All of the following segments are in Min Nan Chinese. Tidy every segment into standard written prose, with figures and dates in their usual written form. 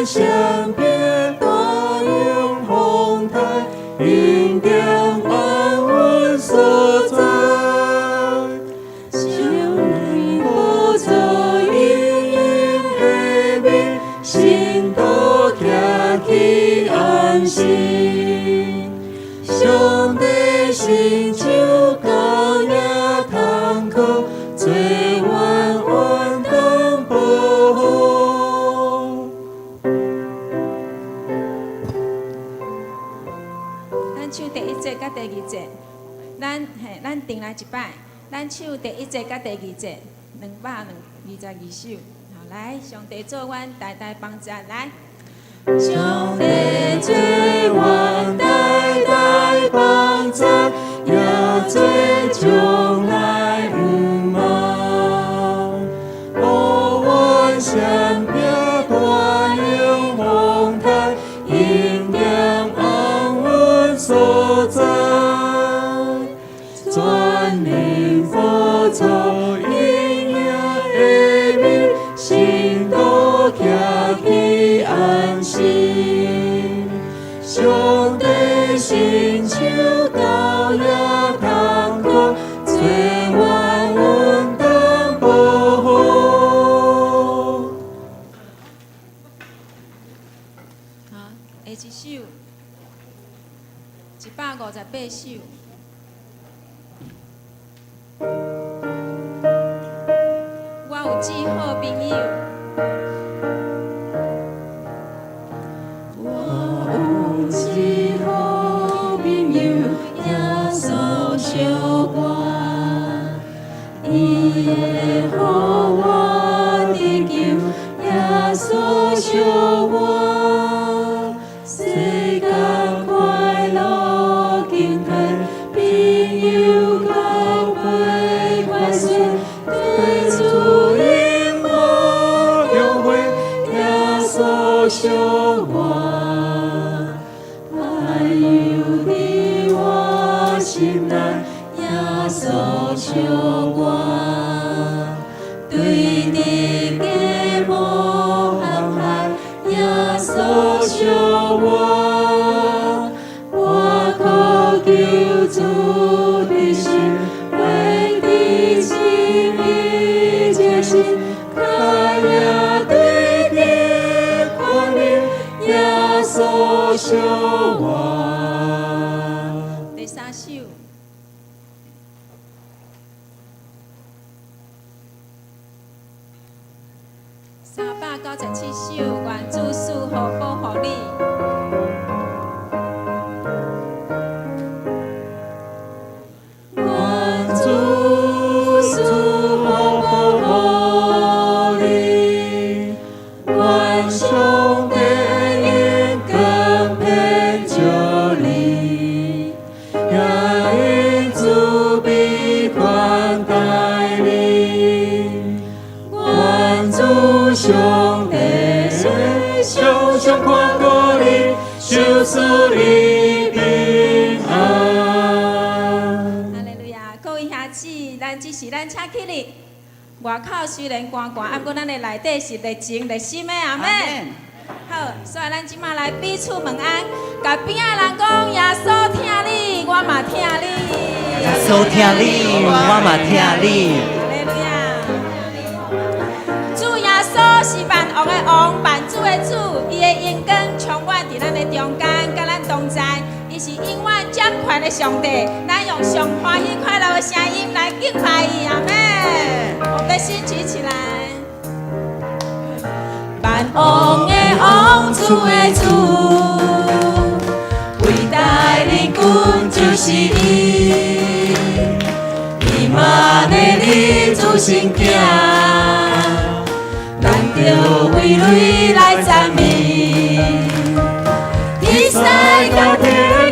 閃避大迎風台，恩典安穩所在。上帝寶座陰影下面，信徒徛起安息。上帝成就高也通靠，做阮穩當保護。咱唱第一節佮第二節，咱嘿，咱停來一擺，咱唱第一節佮第二節，222首。好，來，上帝做阮大大幫贊，來。上帝做阮大大幫贊，也做將來毋茫。予阮閃避大迎風台，恩典安穩所在。全能寶座陰影下面，信徒徛起安息。上帝成就高也通靠，做阮穩當保護。好，下一首，158首。我有至好朋友。我有一好朋友，耶穌相我，伊會予我得救，耶穌相我，世間快樂敬嘆，朋友交陪關心，對主永無後悔，耶穌相我。愛猶佇我心內，耶穌相我，對敵計謀陷害，耶穌相我，我靠救主的心，為的心意決心，開也對敵光明，耶穌相我。第三首，397首，願主賜福保護你。願主賜福保護你，願上帝恩光遍照你，也因慈悲寬待你。願主上帝常常看顧你，賞賜你平安。哈利路亞！各位兄姊，咱只是咱請起立。外口雖然寒寒，啊，毋過咱的內底是熱情熱心的，阿們。好，所以咱這馬來彼此問安，共邊仔人講，耶穌疼你，我嘛疼你。耶穌疼你，我嘛疼你。哈利路亞！主耶穌是萬王的王，萬主的主，伊的榮光充滿佇咱的中間，佮咱同在。伊是永遠掌權的上帝，咱用上歡喜快樂的聲音來敬拜伊，阿們。我們的心舉起來。萬王的王，主的主，偉大的君就是伊，以馬內利主聖行，咱著為雷來讚美。天使佮天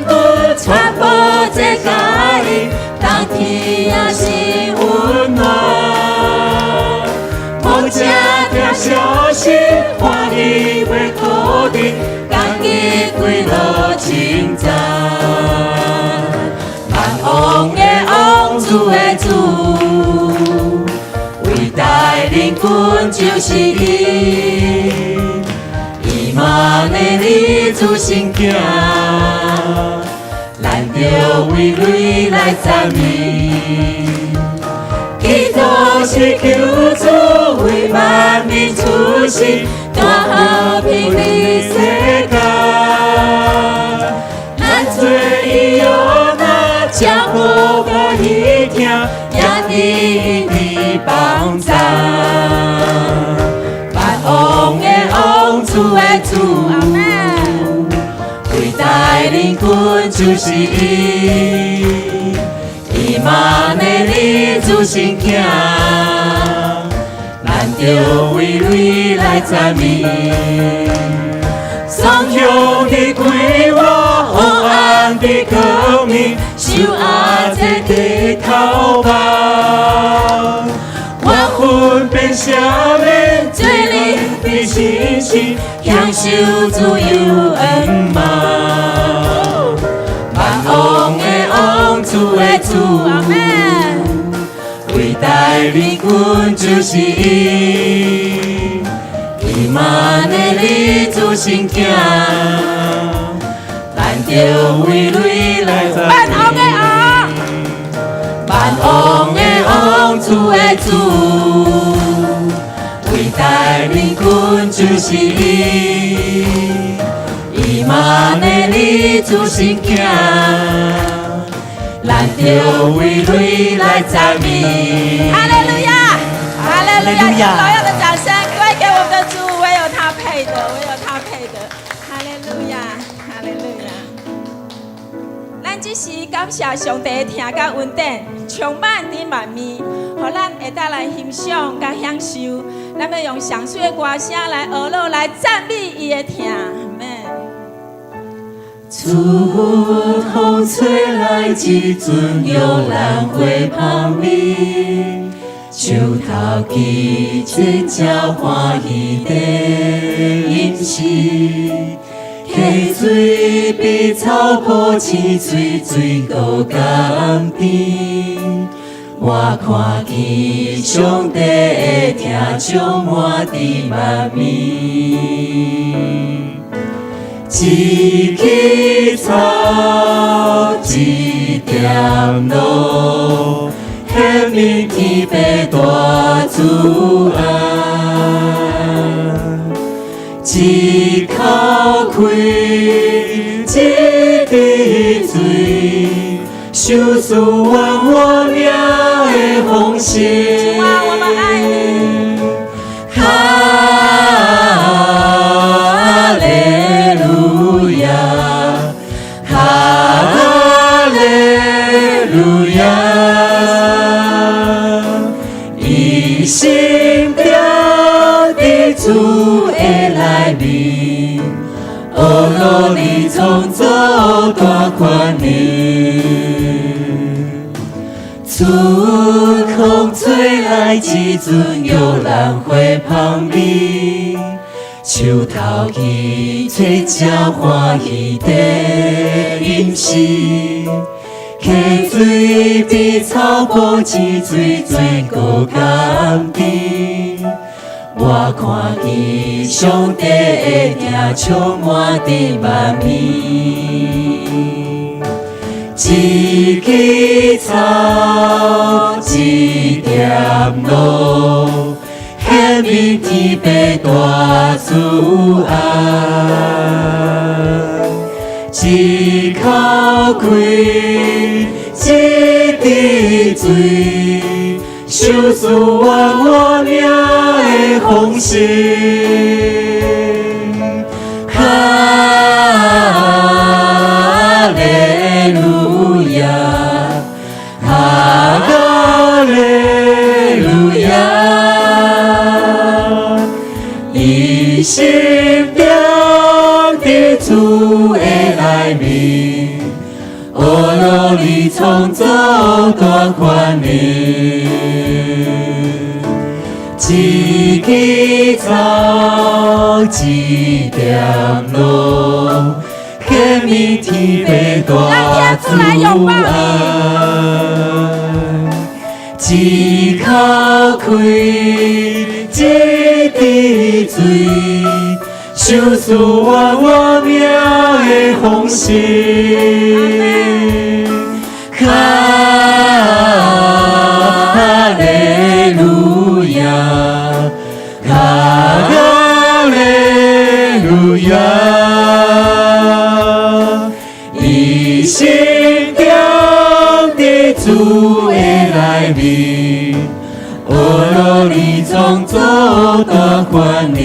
軍傳播這佳音，當天也是溫暖。牧者聽消息，歡喜袂土地，感激快樂稱讚。萬王的王，主的主，偉大領軍就是伊，以馬瑪內利主聖行，咱著為雷來讚美。基督是救主，為萬民出生，帶和平佇世間。咱做伊約拿，才無歡喜聽，也伫伊幫贊。萬王的王，主的主，阿們。偉大領軍就是伊，以馬內利主聖行，咱著為雷來讚美。雙雄的規劃，黑暗的光明，受壓制低頭吧。我分辨啥物，做你的信心，享受自由恩嗎？萬王的王，主的主，阿們。偉大領軍就是伊，以馬內利主聖行，咱著為雷來讚萬王的王，萬王的王，主的主，偉大領軍就是伊，以馬內利主聖行，咱著為雷來讚美。哈利路亞，哈利路亞！用榮耀的掌聲歸給我們的主，唯有他配得，唯有他配得。哈利路亞，哈利路亞。咱這時感謝上帝的疼佮恩典，充滿佇萬面，予咱會當來欣賞佮享受。咱欲用上媠的歌聲來學樂來讚美伊的疼。阿們。春風吹來一陣玉蘭花香味，樹頭起真正歡喜的音時，溪水比草埔青水水閣甘甜。我看見上帝的疼充滿佇萬面。一枝草，一點露，顯明天父大慈愛。一口氣，一滴水，賞賜阮活命的豐盛。主啊，我們愛你。哈利路亞，哈利路亞，伊心定佇主的內面，呵樂裡創造大權能。春風吹來一陣玉蘭花香味，樹頭起吹正歡喜的音時，溪水比草埔青水水閣甘甜。我看見上帝的疼充滿佇萬面。一枝草，一點露，顯明天父大慈愛。一口氣，一滴水，賞賜阮活命的豐盛。哈利路亞，哈利路亞，伊心定佇主的內面，呵樂裡創造大權能。一枝草，一點露，顯明天父大慈愛。一口氣，一滴水，賞賞賜我活命的方式。哈利路亞，哈利路亞，一心踮佇主的內面，學落你創造大權能。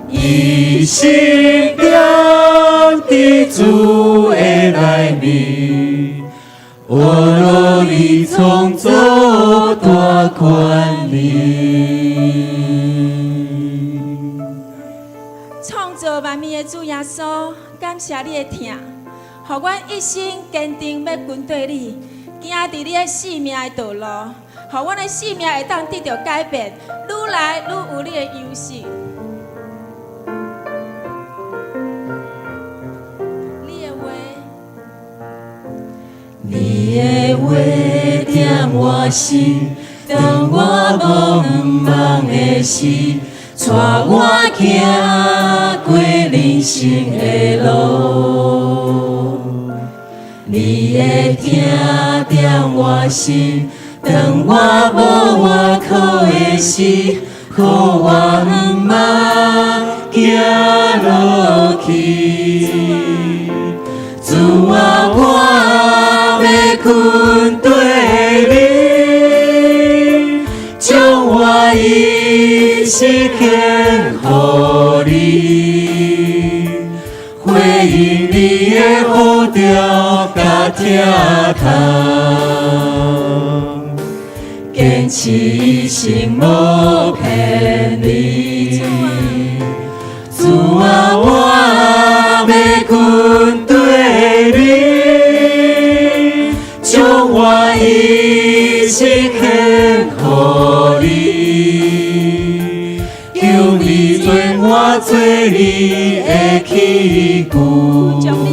一心踮佇主的內面，學落你創造大權能。創造萬物的主耶穌，感謝你的疼，予阮一生堅定欲跟綴你，行佇你的生命的道路，予阮的生命會當得著改變，愈來愈有你的樣式。你的話，你的話踮我心，當我無毋茫的時，帶我行過人生的路。你的疼踮我心，當我無倚靠的時，予我毋茫行落去。主啊，我欲跟綴你，將我一生獻予你，回應你的呼召佮疼痛，堅持一生無偏離。主啊，我欲跟綴你，將我一生獻予你，求你准我做你的器具，將你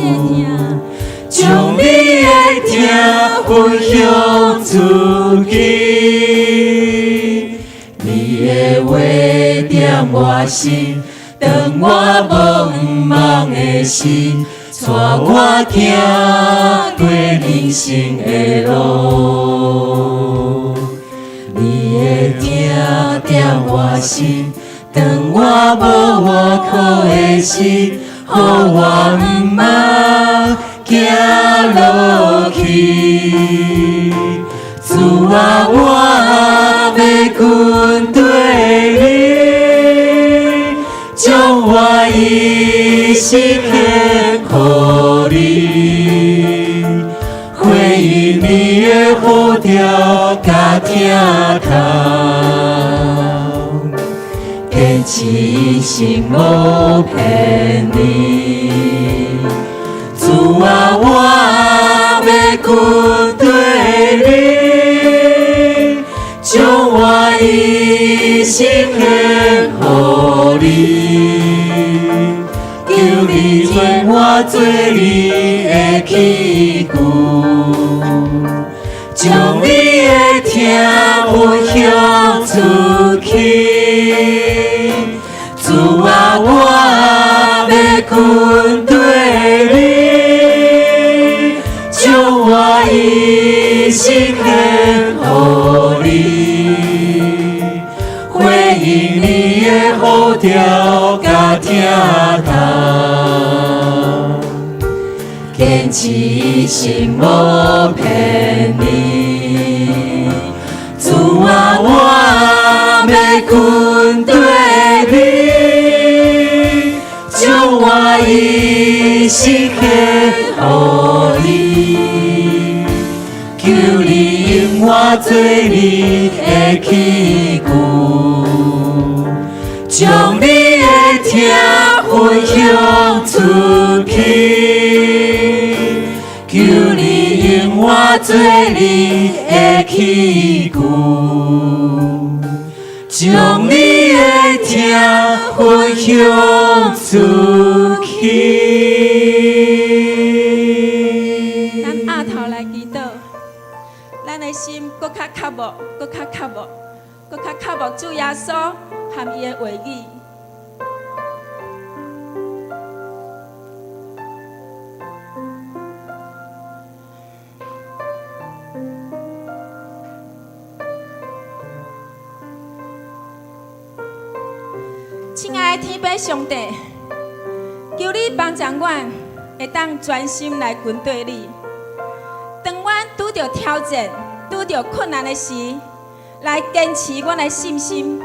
的疼，將你的疼分享出去。你的話踮我心，當我無毋茫的時，帶我行過人生的路。你的疼踮我心，當我無倚靠的時，予我毋茫行落去。主啊，我欲跟綴你，將我一生獻予你，回應你的呼召佮疼痛，堅持一生無偏離。主啊，我欲跟綴你，將我一生獻予你，求你准我做你的器具，將你的疼分享出去。主啊，我欲跟綴你，將我一生獻予你，回應你的呼召佮疼痛，堅持一生無偏離。主啊，我欲跟綴你，將我一生獻予你，求你用我做你的器具，將你的疼分享出去，求你用我做你的器具，將你的疼分享出去。咱額頭來祈禱，咱的心閣較渴慕，閣較渴慕，閣較靠慕主耶穌和伊的話語。親愛的天父上帝，求你幫助阮，會當專心來跟隨你。當阮拄著挑戰、拄著困難的時，來堅持阮的信心，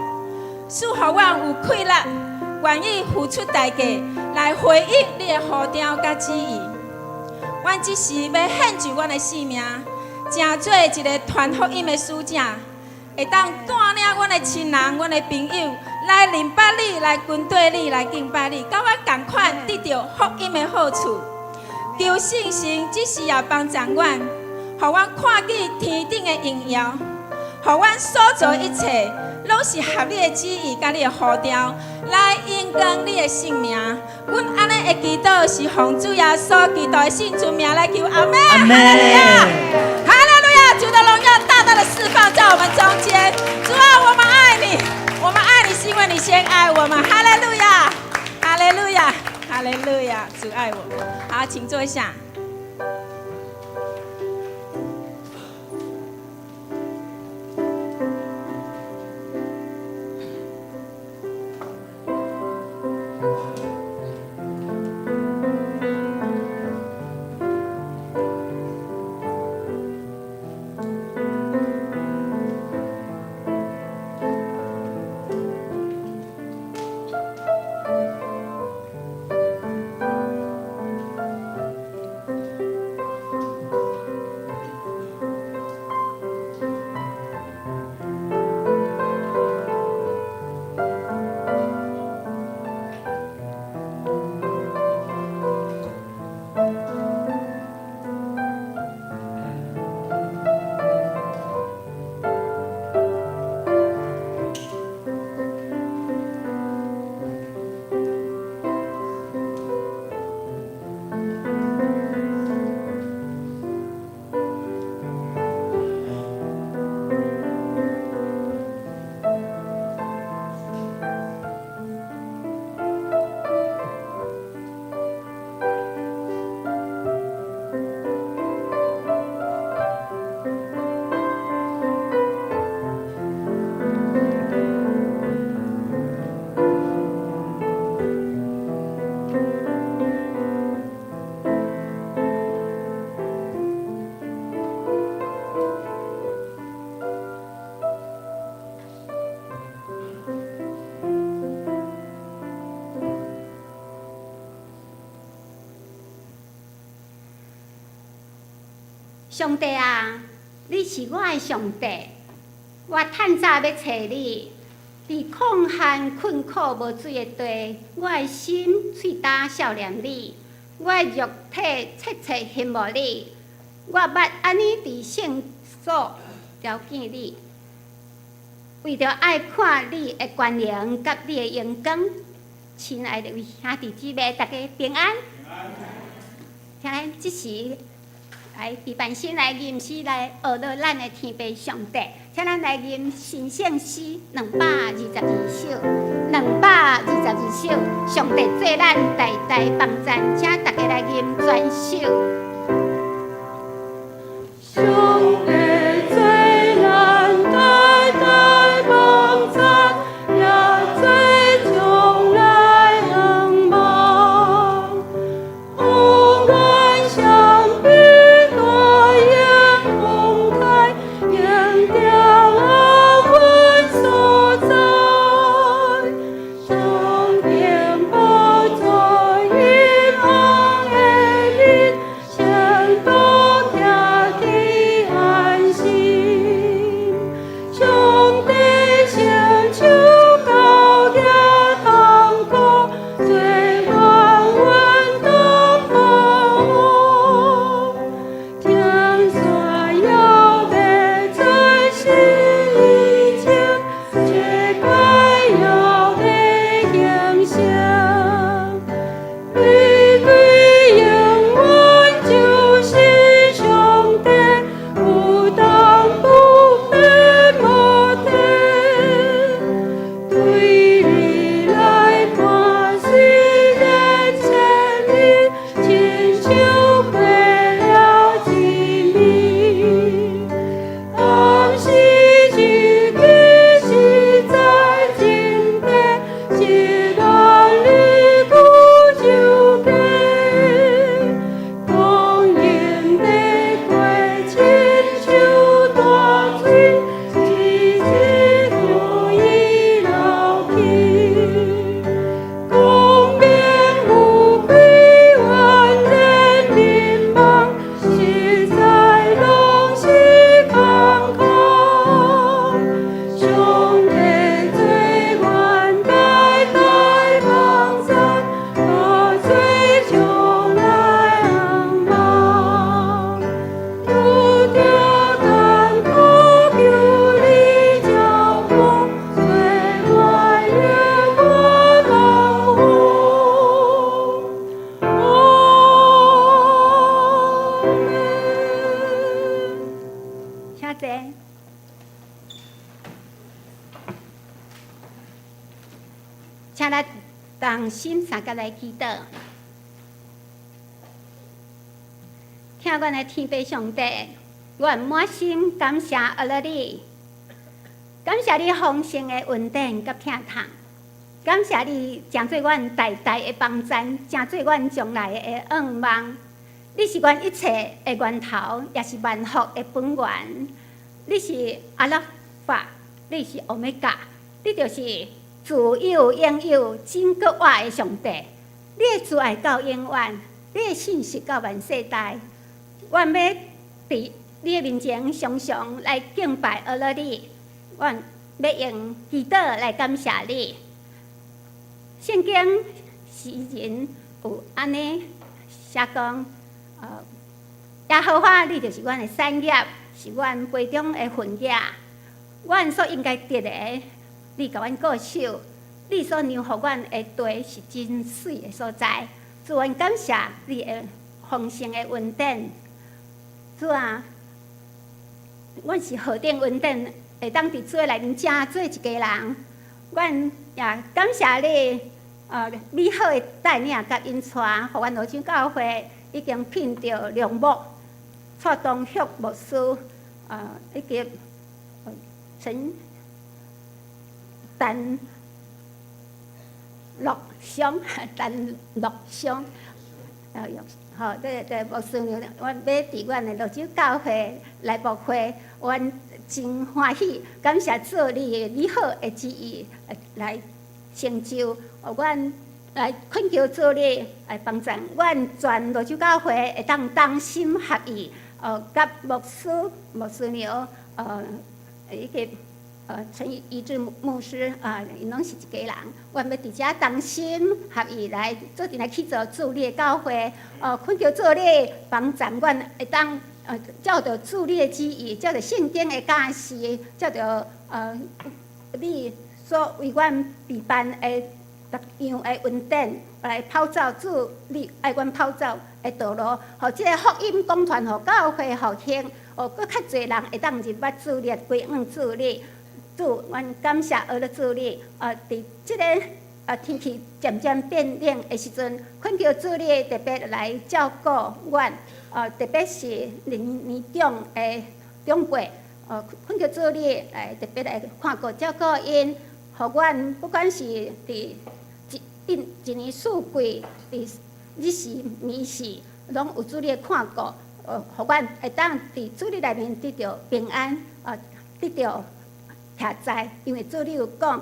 賜予阮有氣力，願意付出代價來回應你的呼召佮旨意。阮這時欲獻上阮的性命，成做一个傳福音的使者，會當帶領阮的親人、阮的朋友來認捌你、來跟隨你、來敬拜你，佮阮仝款得著福音的好處。求聖神這時也幫助阮，予阮看見天頂的榮耀，予阮所做一切攏是合你的旨意，佮你的呼召，來榮光你的聖名。阮按呢的祈禱是奉主耶穌基督的聖尊名來求，阿門。阿門。哈利路亞，哈利路亞！主的榮耀大大的釋放在我們中間。主啊，我們愛你，我們愛你是因為你先愛我們。哈利路亞，哈利路亞，哈利路亞！主愛我們。好，請坐下。上帝啊，你是我的上帝，我趁早欲揣你。佇曠旱困苦無水的地，我的心喙焦數念你，我的肉體切切羨慕你。我捌按呢佇聖所朝見你，為著愛看你的權能佮你的榮光。親愛的兄弟姊妹，大家平安。請咱這時來預備心來吟詩來學落咱的天父上帝，請咱來吟神聖詩222首，222首，上帝做咱代代幫贊，請大家來吟全首。上帝做咱代代幫贊，也做將來向望。黑暗相比大雁風台，迎定安穩所在。上天寶座陰暗的面，前途徛佇安心。上帝伸手高舉痛苦，做願阮當保護。天山猶未出世以前，世界猶未形成。你對永遠就是上帝，有當不變無替。愛同心相佮來祈禱。疼阮的天父上帝，阮滿心感謝阿勒你，感謝你豐盛的恩典佮疼痛，感謝你成做阮代代的幫贊，成做阮將來的向望。你是阮一切的源頭，也是萬福的本源。你是阿拉法，你是歐米伽，你就是自有、永有、真閣活的上帝。你的慈愛到永遠，你的信實到萬世代。阮欲佇你的面前常常來敬拜阿勒你，阮欲用祈禱來感謝你。聖經詩人有按呢寫講，耶和華你就是阮的產業，是阮杯中的份額。阮所應該得的，你共阮顧守，你所讓予阮的地是真媠的所在。主，阮感謝你的豐盛的恩典。主啊，阮是何等恩典，會當佇主的內面成做一家人。阮也感謝你，美好的帶領佮引帶，予阮羅州教會已經聘著梁牧、蔡東旭牧師，以及陳陳樂祥、陳樂祥，好，這牧師娘，阮欲佇阮的羅州教會來牧會，阮真歡喜，感謝主你的美好的旨意來成就，阮來懇求主你來幫助阮全羅州教會會當同心合意，佮牧師、牧師娘，以及陳一志牧師啊，𪜶攏是一家人。阮欲佇遮同心合意來做陣來去做主你的教會，懇求主你幫助阮會當照著主你的旨意，照著聖經的教示，照著你所為阮備辦的逐樣的恩典，來跑走主你愛阮跑走的道路，予這个福音廣傳，予教會復興，予閣較濟人會當認捌主你，歸向主你。主，阮感謝阿勒主你，佇這个天氣漸漸變冷的時陣，懇求主你特別來照顧阮，特別是年年長的長輩，懇求主你來特別來看顧照顧𪜶，予阮不管是佇一一一年四季，佇日時暝時，攏有主你的看顧，予阮會當佇主你內面得著平安，得著徛在，因為主你有講，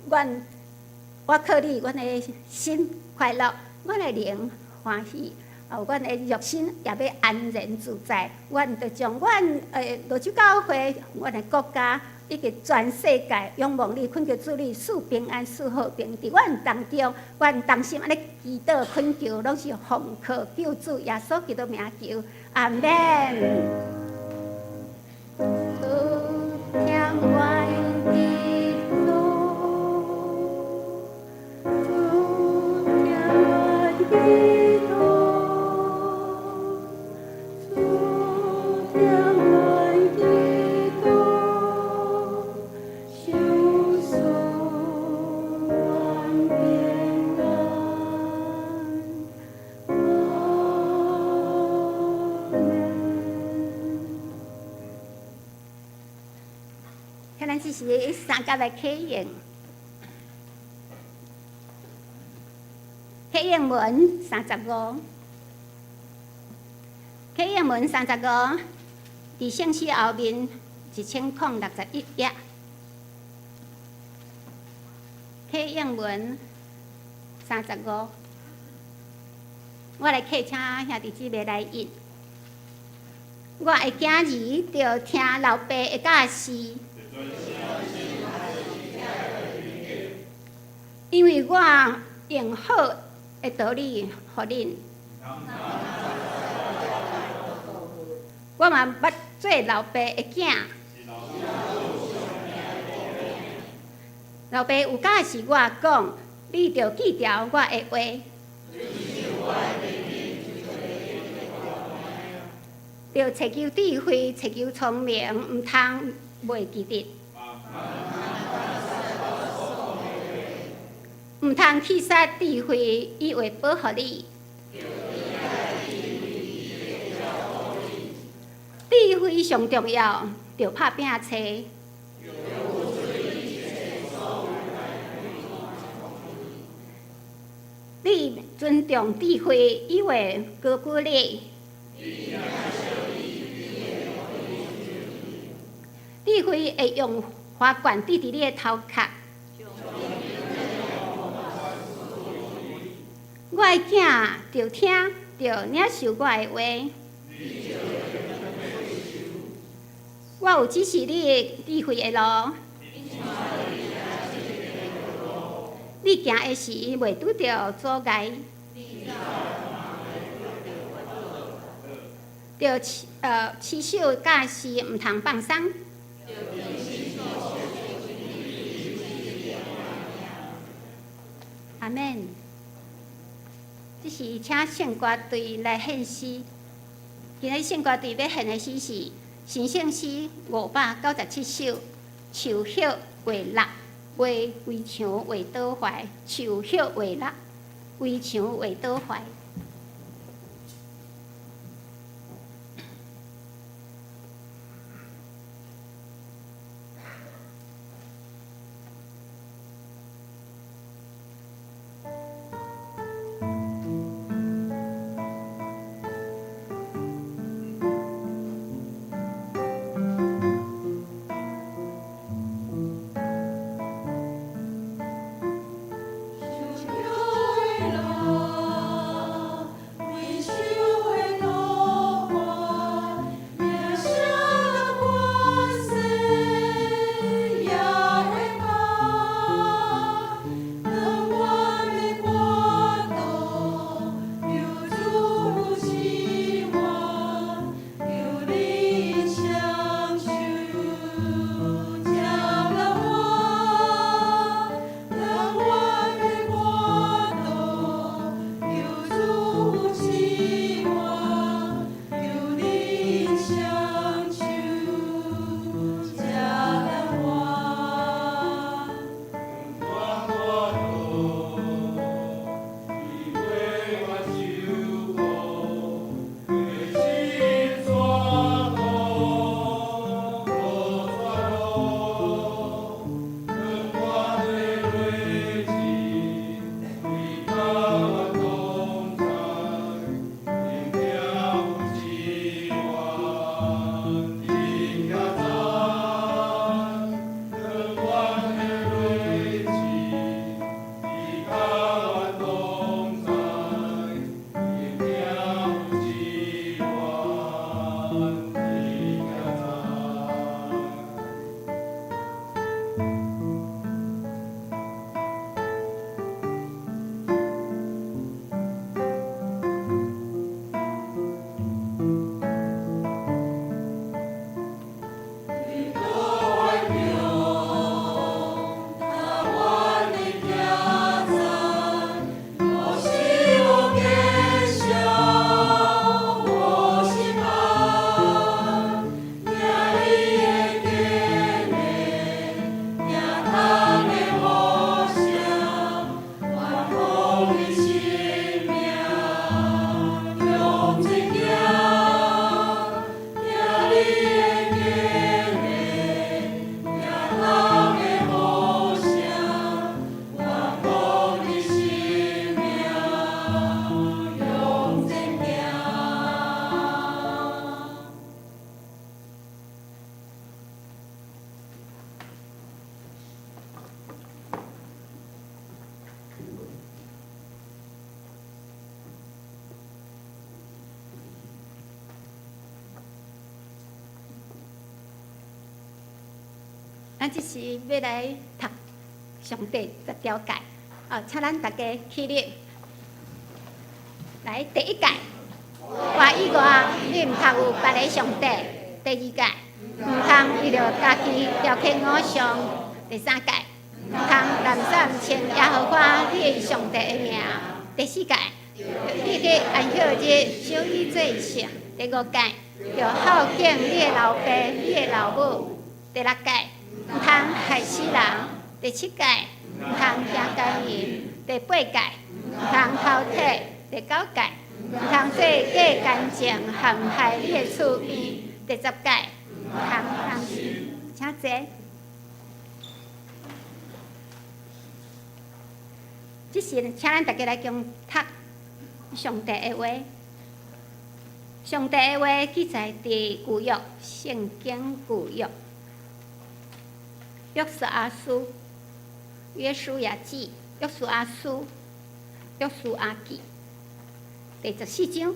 阮我靠你，阮的心快樂，阮的靈歡喜，阮的肉身也欲安然自在。阮就將阮羅州教會、阮的國家以及全世界，仰望你，懇求主你賜平安、賜和平，佇阮當中，阮同心按呢祈禱懇求，攏是奉靠救主耶穌基督名求，阿們。主聽阮祈禱，主聽阮祈禱，主聽阮祈禱，求賜阮平安。阿們。聽咱這是相佮來啟應，啟應文35，啟應文35，佇聖詩後面1061頁，啟應文35，我來客請兄弟姊妹來印。我的囝兒著聽老爸的教示。因為我用好的道理予恁，我嘛捌做老爸的囝。老爸有教示我講，你著記牢我的話。著尋求智慧，尋求聰明，毋通袂記得。毋通棄殺智慧，伊會保護你。智慧上重要，著拍拚揣。你尊重智慧，伊會高舉你。智慧會用花冠戴佇你的頭殼。我的囝著聽，著領受我的話。我有指示你的智慧的路。你行的時袂拄著阻礙。著持守教示，毋通放鬆。阿們。這是請聖歌隊來獻詩。今日聖歌隊欲獻的詩是神聖詩597首，樹葉會落，圍圍牆會倒壞，樹葉會落，圍牆會倒壞。咱這時欲來讀上帝十條誡，哦，請咱大家起立。來，第一誡，我以外，你毋通有別个上帝。第二誡，毋通為著家己雕刻偶像。第三誡，毋通濫散稱耶和華你的上帝的名。第四誡，記得安息日，守伊做聖。第五誡，著孝敬你的老爸、你的老母。第六誡，毋通害死人。第七誡，毋通行姦淫。第八誡，毋通偷提。第九誡，毋通做假見證陷害你的厝邊。第十誡，毋通貪心。請坐。這時，請咱大家來共讀上帝的話。上帝的話記載佇舊約聖經舊約約書亞書、約書亞記、約書亞書、約書亞記第十四章。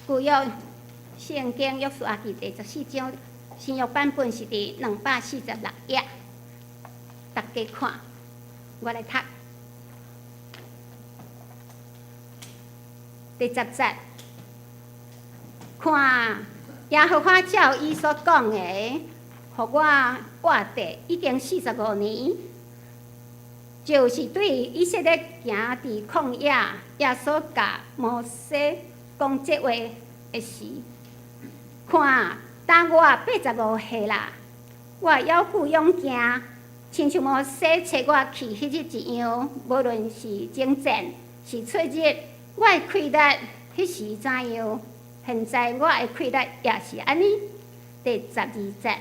舊約聖經約書亞記第十四章，新約版本是佇246頁。大家看，我來讀。第十節，看耶和華照伊所講的，予我活地已經45年，就是對以色列行佇曠野，耶所共摩西講這話的時，看，當我85歲啦，我猶閣勇健，親像摩西差我去彼日一樣，無論是征戰，是出入，我的氣力彼時怎樣，現在我的氣力也是按呢。第十二節，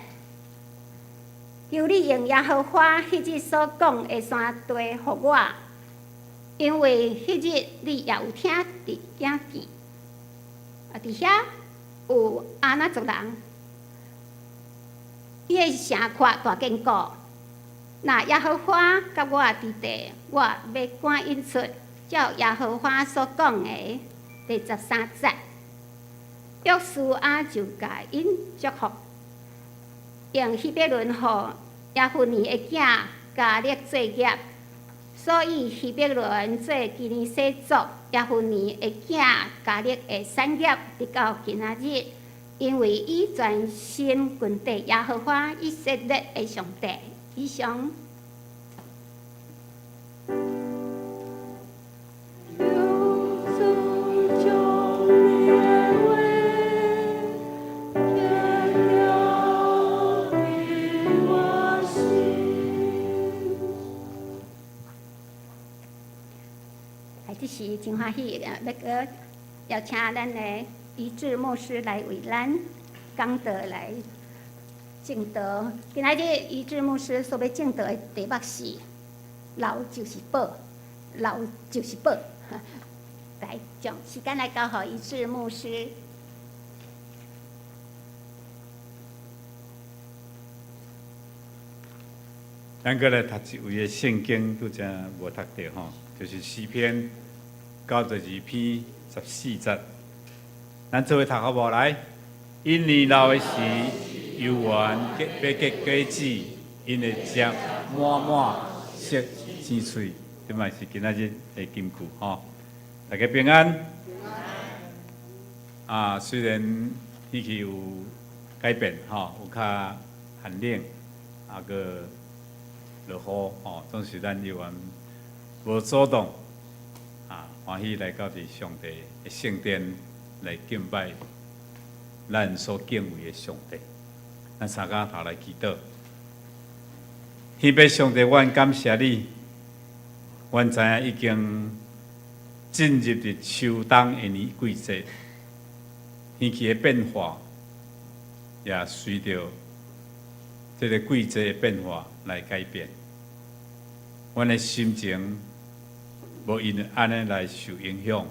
求你用耶和華彼日所講的山地予我，因為彼日你也有聽佇聽見。啊，佇遐有亞衲族人，伊的城郭大堅固。若耶和華佮我佇地，我欲趕𪜶出，照耶和華所講的。第十三節，約書亞就共𪜶祝福，用希伯崙予耶孚尼的囝迦勒做業，所以希伯崙做基尼洗族耶孚尼的囝迦勒的產業，直到今仔日，因為伊全心跟綴耶和華以色列的上帝。以上。求主將你的話寫佇我心。啊，這時真歡喜，欲閣邀請咱的一致牧師來為咱講道來證道。今仔日一致牧師所欲證道的題目是“老就是寶，老就是寶”。來，將時間來交予一致牧師。咱閣來讀一位的聖經，拄才無讀著吼，就是詩篇92篇14節。咱做伙讀好無？來，𪜶年老的時，猶原結欲結果子，𪜶的汁滿滿熟青翠。這嘛是今仔日的金句吼。大家平安。啊，雖然天氣有改變吼，有較寒冷，啊閣落雨吼，總是咱猶原無阻擋啊，歡喜來到佇上帝的聖殿來敬拜咱所敬畏的上帝。咱三跤頭來祈禱，天父上帝，阮感謝你，阮知影已經進入佇秋冬的年季節，天氣的變化也隨著這个季節的變化來改變。阮的心情無因為按呢來受影響，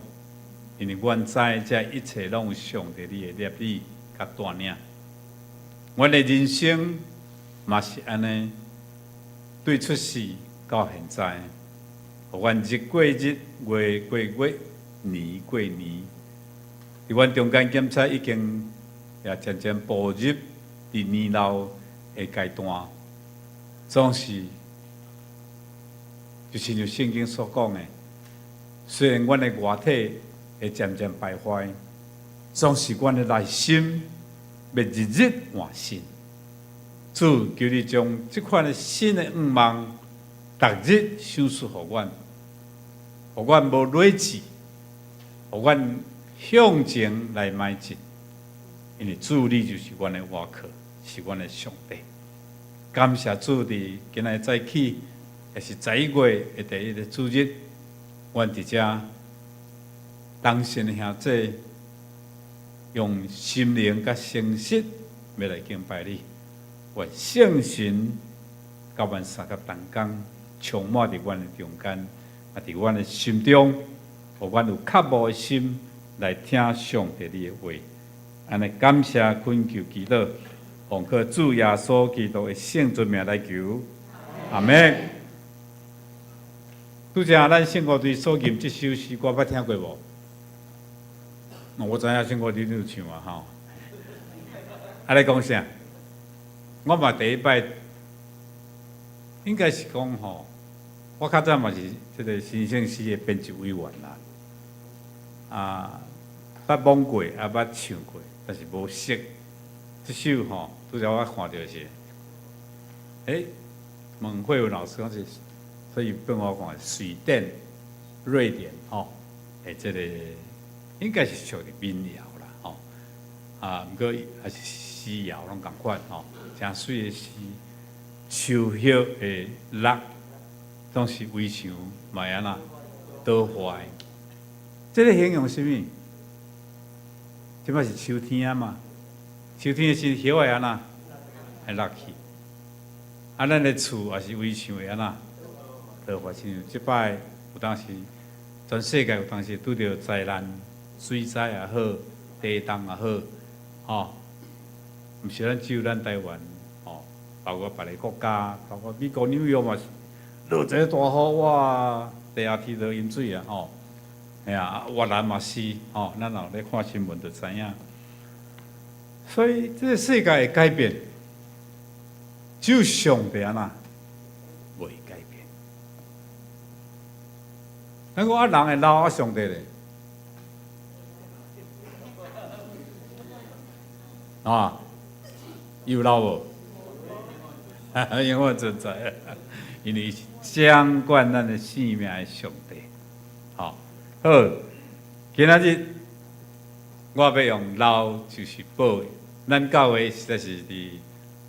因為阮知這一切攏有上帝你的攝理佮帶領。阮的人生嘛是按呢，對出世到現在，予阮日過日，月過月，年過年，佇阮中間檢測已經也漸漸步入佇年老的階段，總是就親像聖經所講的，雖然阮的外體會漸漸敗壞，總是阮的內心欲日日換新。主，求你將這款的新的願望，逐日賞賜予阮，予阮無累志，予阮向前來邁進。因為主你就是阮的倚靠，是阮的上帝。感謝主佇今仔日早起，也是11月的第一个主日，阮佇遮同心的兄弟，用心靈佮誠實欲來敬拜你。願聖神佮阮相佮同工，充滿佇阮的中間，啊，佇阮的心中，予阮有渴慕的心來聽上帝你的話。按呢感謝懇求祈禱，奉靠主耶穌基督的聖尊名來求，阿們。拄才咱聖歌隊所吟這首詩歌，捌聽過無？我知影聖歌隊你有唱啊，吼。啊，咧講啥？我嘛第一擺，應該是講吼，我較早嘛是這个新生詩的編輯委員啦。啊，捌摸過，啊捌唱過，但是無熟。這首吼，拄才我看著是，問慧文老師講是，所以變我講瑞典、瑞典吼，這个應該是屬於民謠啦，吼。啊，毋過也是詩謠攏仝款吼，誠媠的詩，樹葉會落，總是圍牆嘛會按怎倒壞。這个形容啥物？這擺是秋天啊嘛，秋天的時葉會按怎會落去。啊，咱的厝也是圍牆會按怎倒壞。親像這擺有當時，全世界有當時拄著災難，水災也好，地動也好，吼，毋是咱只有咱台灣，吼，包括別个國家，包括美國紐約嘛是落一个大雨，哇，地下鐵都淹水啊，吼，嘿啊，越南嘛是，吼，咱若有咧看新聞就知影。所以這个世界會改變，只有上帝按怎袂改變。咱講啊，人會老啊，上帝咧？啊，有老無？因為我存在，因為是掌管咱的生命的上帝。好，好，今仔日我欲用老就是寶。咱教會實在是佇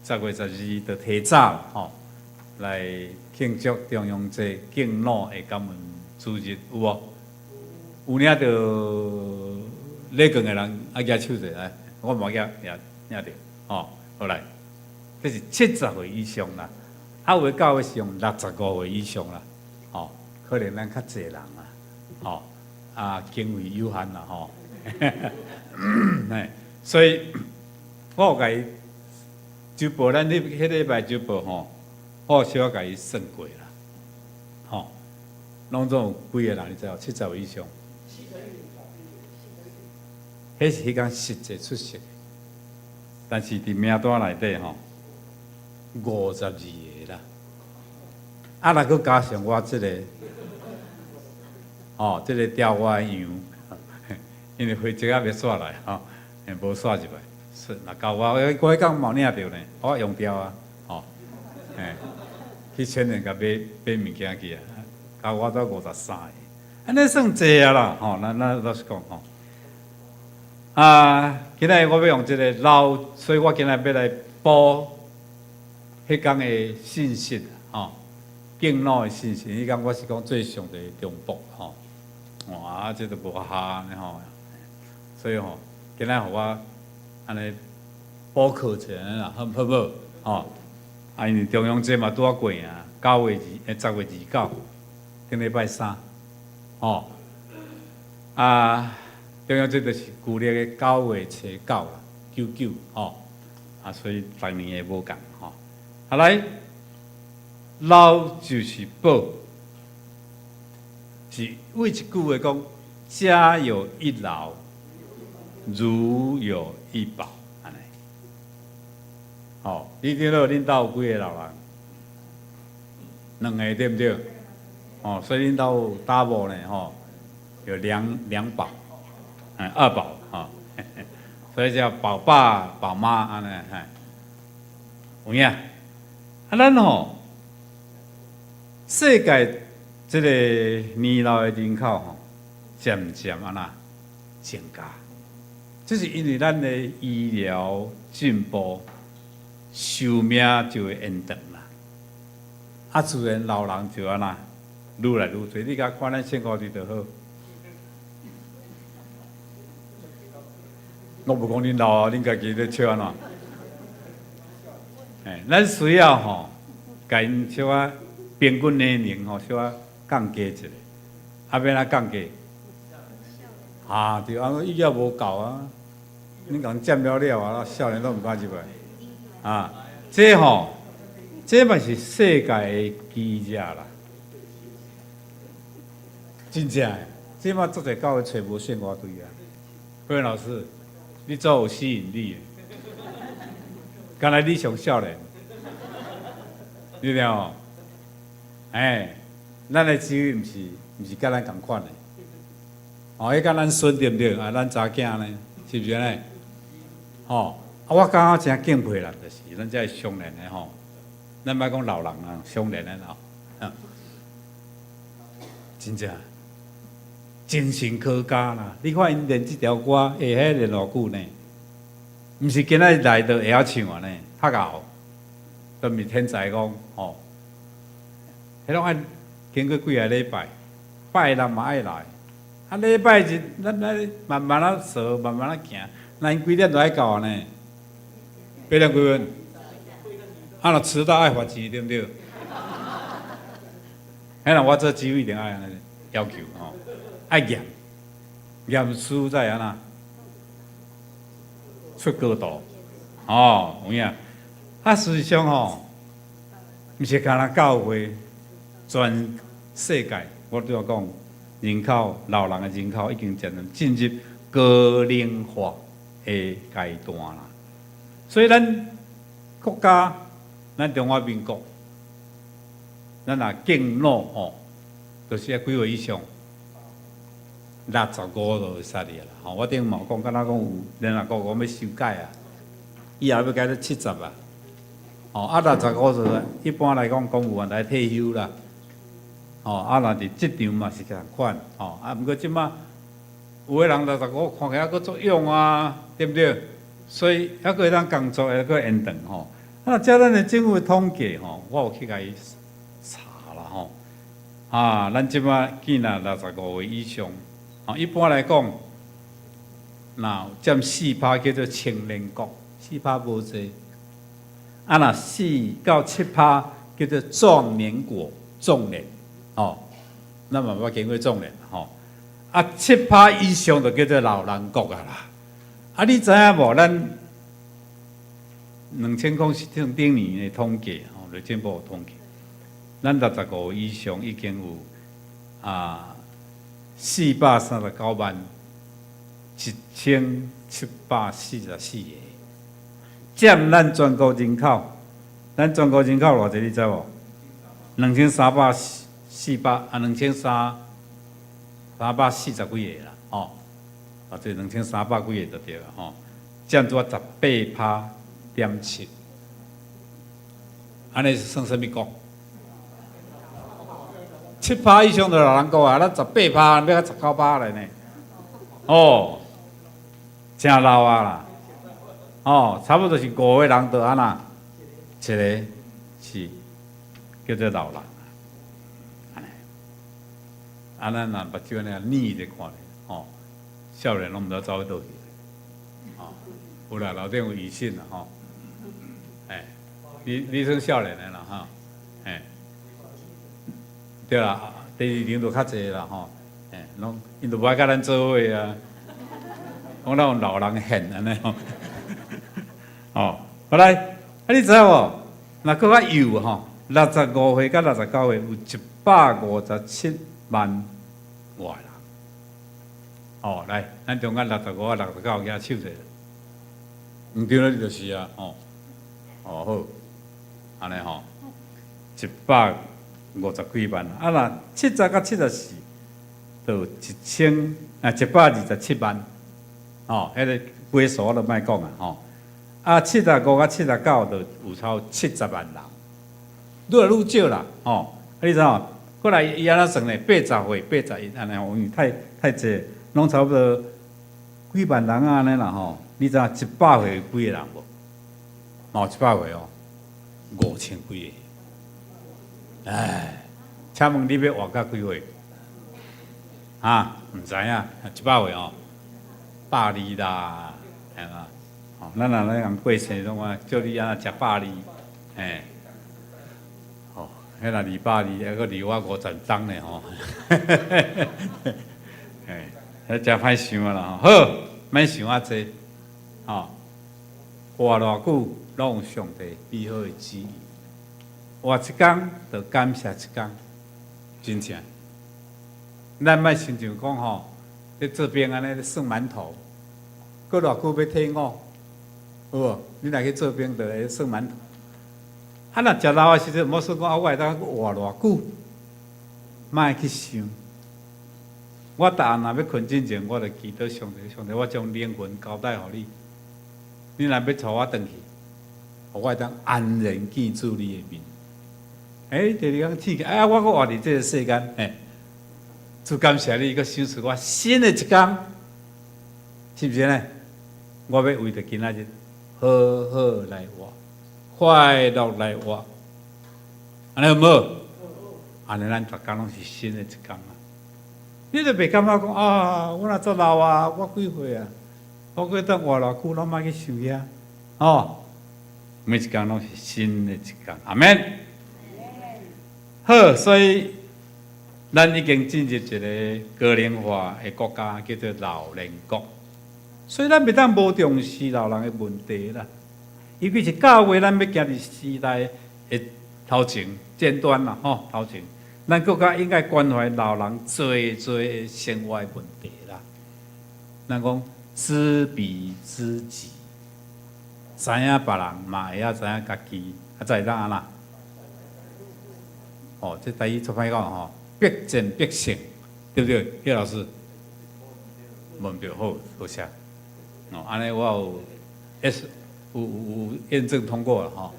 10月12就提早吼來慶祝重陽節敬老的感恩主日，有無？有領著禮券的人愛舉手者來，我嘛舉領領著，吼，好來，這是70歲以上啦，啊有的教會是用65歲以上啦，吼，可能咱較濟人啊，吼，啊經費有限啦，吼，嘿，所以我有共伊周報，咱彼彼禮拜周報吼，我有小可共伊算過啦，吼，攏總有幾个人你知無？70歲以上。彼是彼工實際出席，但是佇名單內底吼，52个啦。啊，若閣加上我這个，吼，這个釣我的羊，因為回籍猶未煞來吼，無煞入來，是若夠我，我彼工嘛有領著呢，我用掉啊，吼，嘿，去全聯共買買物件去啊，加我都53个，按呢算濟啊啦，吼，咱咱老實講吼。啊，今仔日我欲用這个老，所以我今仔日欲來補彼工的信息，吼，敬老的信息。彼工我是講做上帝的忠僕，吼，哇，這都無效按呢吼，所以吼，今仔日予我按呢補課一下啦，好好無？吼，啊，因為重陽節嘛拄仔過啊，9月2，10月29，頂禮拜三，吼，啊。重陽節就是舊曆的9月初9啦，九九吼，啊，所以逐年會無仝吼。啊來，老就是寶，是為一句話講：家有一老，如有一寶，按呢。吼，你聽到恁兜有幾个老人？兩个對毋對？哦，所以恁兜有 double 呢，吼，有兩寶。二寶吼，所以叫寶爸寶媽按呢，嘿，有影？啊，咱吼，世界這个年老的人口吼，漸漸按怎增加，這是因為咱的醫療進步，壽命就會延長啦。啊，自然老人就按怎，愈來愈濟。你共看咱聖歌隊就好。我無講恁老啊，恁家己咧笑按怎？欸，咱需要吼，共𪜶小可平均年齡吼，小可降低一下。啊，欲按怎降低？啊，對啊，伊也無夠啊！恁共佔了了啊，少年攏毋敢入來。啊，這吼，這嘛是世界的機制啦。真正的，這馬足濟教會揣無聖歌隊啊。慧文老師，你足有吸引力的，敢若你上少年，你聽無？欸，咱的指揮毋是佮咱仝款的，哦，彼佮咱孫對毋對？啊，咱查囝呢，是毋是按呢？吼，啊，我感覺誠敬佩啦，就是咱這个少年的吼，咱莫講老人啊，少年的吼，啊，真正精神可嘉啦！你看𪜶練這條歌會曉練偌久呢？毋是今仔日來就會曉唱啊呢，較𠢕，都毋是天才講吼。彼攏愛經過幾个禮拜，拜六嘛愛來，啊禮拜日咱咱慢慢仔踅，慢慢仔行，若𪜶幾點就愛到啊呢？8點幾分？啊若遲到愛罰錢對毋對？彼若我做指揮一定愛按呢要求吼，愛嚴，嚴師才會按怎出高度，哦，有影。啊，事實上吼，毋是干焦教會，全世界，我拄仔講，人口老人的人口已經漸漸進入高齡化的階段啦。所以咱國家，咱中華民國，咱若敬老吼，就是愛幾歲以上？65就會使哩啦。吼，我頂嘛有講，敢若講有聯合國講欲修改啊，以後欲改到70啊。吼，啊65歲，一般來講公務員來退休啦。吼，啊若佇職場嘛是仝款，吼，啊毋過這馬有的人65看起來閣足勇啊，對毋對？所以猶閣會當工作，會閣延長吼。啊，照咱的政府的統計吼，我有去共伊查啦吼。啊，咱這馬見若65歲以上，吼，一般來講，若佔4趴叫做青年國，四趴無濟。啊，若4到7趴叫做壯年國，壯年，吼，咱嘛捌經過壯年吼。啊，七趴以上就叫做老人國啊啦。啊，你知影無？咱2000頂年的統計吼，內政部統計，咱65以上已經有啊439萬1744個，佔咱全國人口，咱全國人口偌濟你知無？兩千三百四百啊，兩千三三百四十幾個啦，吼，啊，這2300幾個就對啦，吼，佔拄仔18.7%，按呢是算啥物國？七趴以上就老人國啊，咱十八趴，欲到19趴來呢。哦，誠老啊啦，哦，差不多是五個人就按怎，一個是叫做老人。啊，咱若目睭按呢睨咧看咧，吼，少年攏毋知走去佗去，吼，有啦，樓頂有醫生啦，吼，欸，你算少年的啦，吼，欸，對啦，第二年就較濟啦，吼，欸，攏𪜶都無愛佮咱做伙啊，講咱有老人恨按呢吼，哦，好來，啊你知影無？若閣較幼吼，65歲佮69歲有157萬外人。哦，來，咱中間65佮69舉手者，毋對了，你就是啊，吼，哦好，按呢吼，150幾萬，啊若70佮74，就有一千啊127萬，吼，彼个幾數我都莫講啊，吼，啊75佮79就有超70萬人，愈來愈少啦，吼，啊你知影？過來伊按怎算呢？80歲、81按呢吼，因為太太濟，攏差不多幾萬人啊按呢啦吼。你知影100歲有幾个人無？嘛有100歲哦，5000幾个。唉，請問你欲活到幾歲？啊，毋知影，100歲哦，百二啦，係嘛？哦，咱若咧共過生攏話叫你按怎食百二，嘿，哦，彼若220，猶閣離我50冬咧吼，嘿，彼誠歹想啊啦吼，好，免想遐濟，吼，活偌久攏有上帝美好的旨意，活一工就感謝一工，真正。咱莫親像講吼，咧做兵按呢咧算饅頭，閣偌久欲退伍，有無？你若去做兵，就會算饅頭。啊，若食老的時陣，莫說講啊，我會當閣活偌久，莫去想。我逐暗若欲睏進前，我就祈禱上帝，上帝，我將靈魂交代予你。你若欲帶我轉去，予我會當安然見主你的面。欸，第二工醒起來，哎呀，我閣活佇這個世間，欸，主感謝你，閣賞賜我新的一工，是毋是呢？我欲為著今仔日好好來活，快樂來活，按呢好毋好？按呢咱逐工攏是新的一工啊！你就袂感覺講啊，我若足老啊，我幾歲啊？我閣當活偌久，攏莫去想遐，哦，每一工攏是新的一工，阿們。好，所以咱已經進入一個高齡化的國家，叫做老年國。所以咱袂當無重視老人的問題啦。尤其是教會，咱欲行佇時代的頭前尖端啦，吼頭前，咱閣較應該關懷老人濟濟的生活的問題啦。咱講知彼知己，知影別人嘛會曉知影家己，啊，才會當按怎？哦，這台語足歹講吼，百戰百勝，對不對？葉老師，無毋對，好，多謝。哦，按呢我有 S 有有有驗證通過了吼。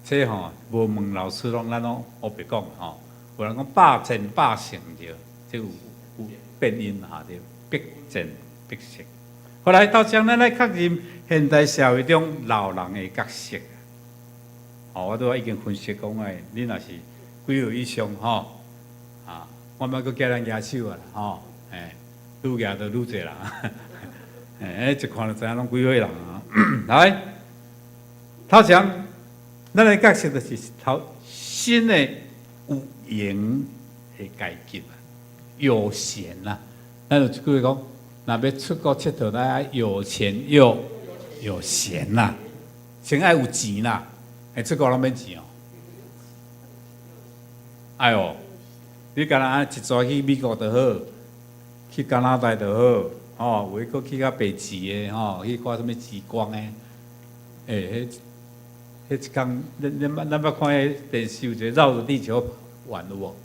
這吼無問老師攏咱攏烏白講吼。有人講百戰百勝對，這有有變音哈對，百戰百勝。後來到將咱來確認現代社會中老人的角色。哦，我拄仔已經分析講的，你若是幾歲以上吼，啊，我莫閣叫咱舉手啊啦吼，欸，愈舉就愈濟人，欸，一看就知影攏幾歲人啊。來，頭前，咱的角色就是頭新的有閒的階級啊，有閒啦。咱有一句話講，若欲出國𨑨迌，咱愛有錢又有閒啦，先愛有錢啦。欸，出國攏免錢哦。哎喲，你干焦一逝去美國就好，去加拿大就好，吼，有的閣去較白痴的吼，去看啥物極光的，欸，彼彼一工，咱捌看彼電視有一個繞著地球玩有無？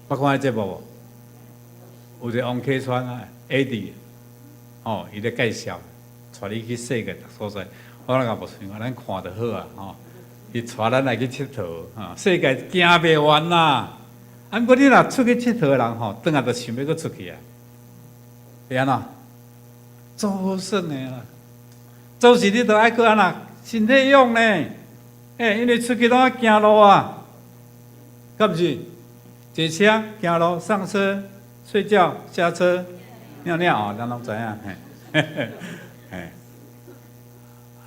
捌看彼節目無？有一個王啟川啊，Eddie，吼，伊咧介紹，帶你去世界逐所在，我感覺無想，咱看就好啊，吼。伊帶咱來去𨑨迌，哈，世界行袂完啦。啊，毋過你若出去𨑨迌的人吼，轉來就想欲閣出去啊。會按怎？足好耍的啦。做事你都愛閣按怎？身體勇呢？欸，因為出去攏愛行路啊，敢毋是？坐車行路，上車睡覺，下車尿尿哦，咱攏知影嘿。嘿。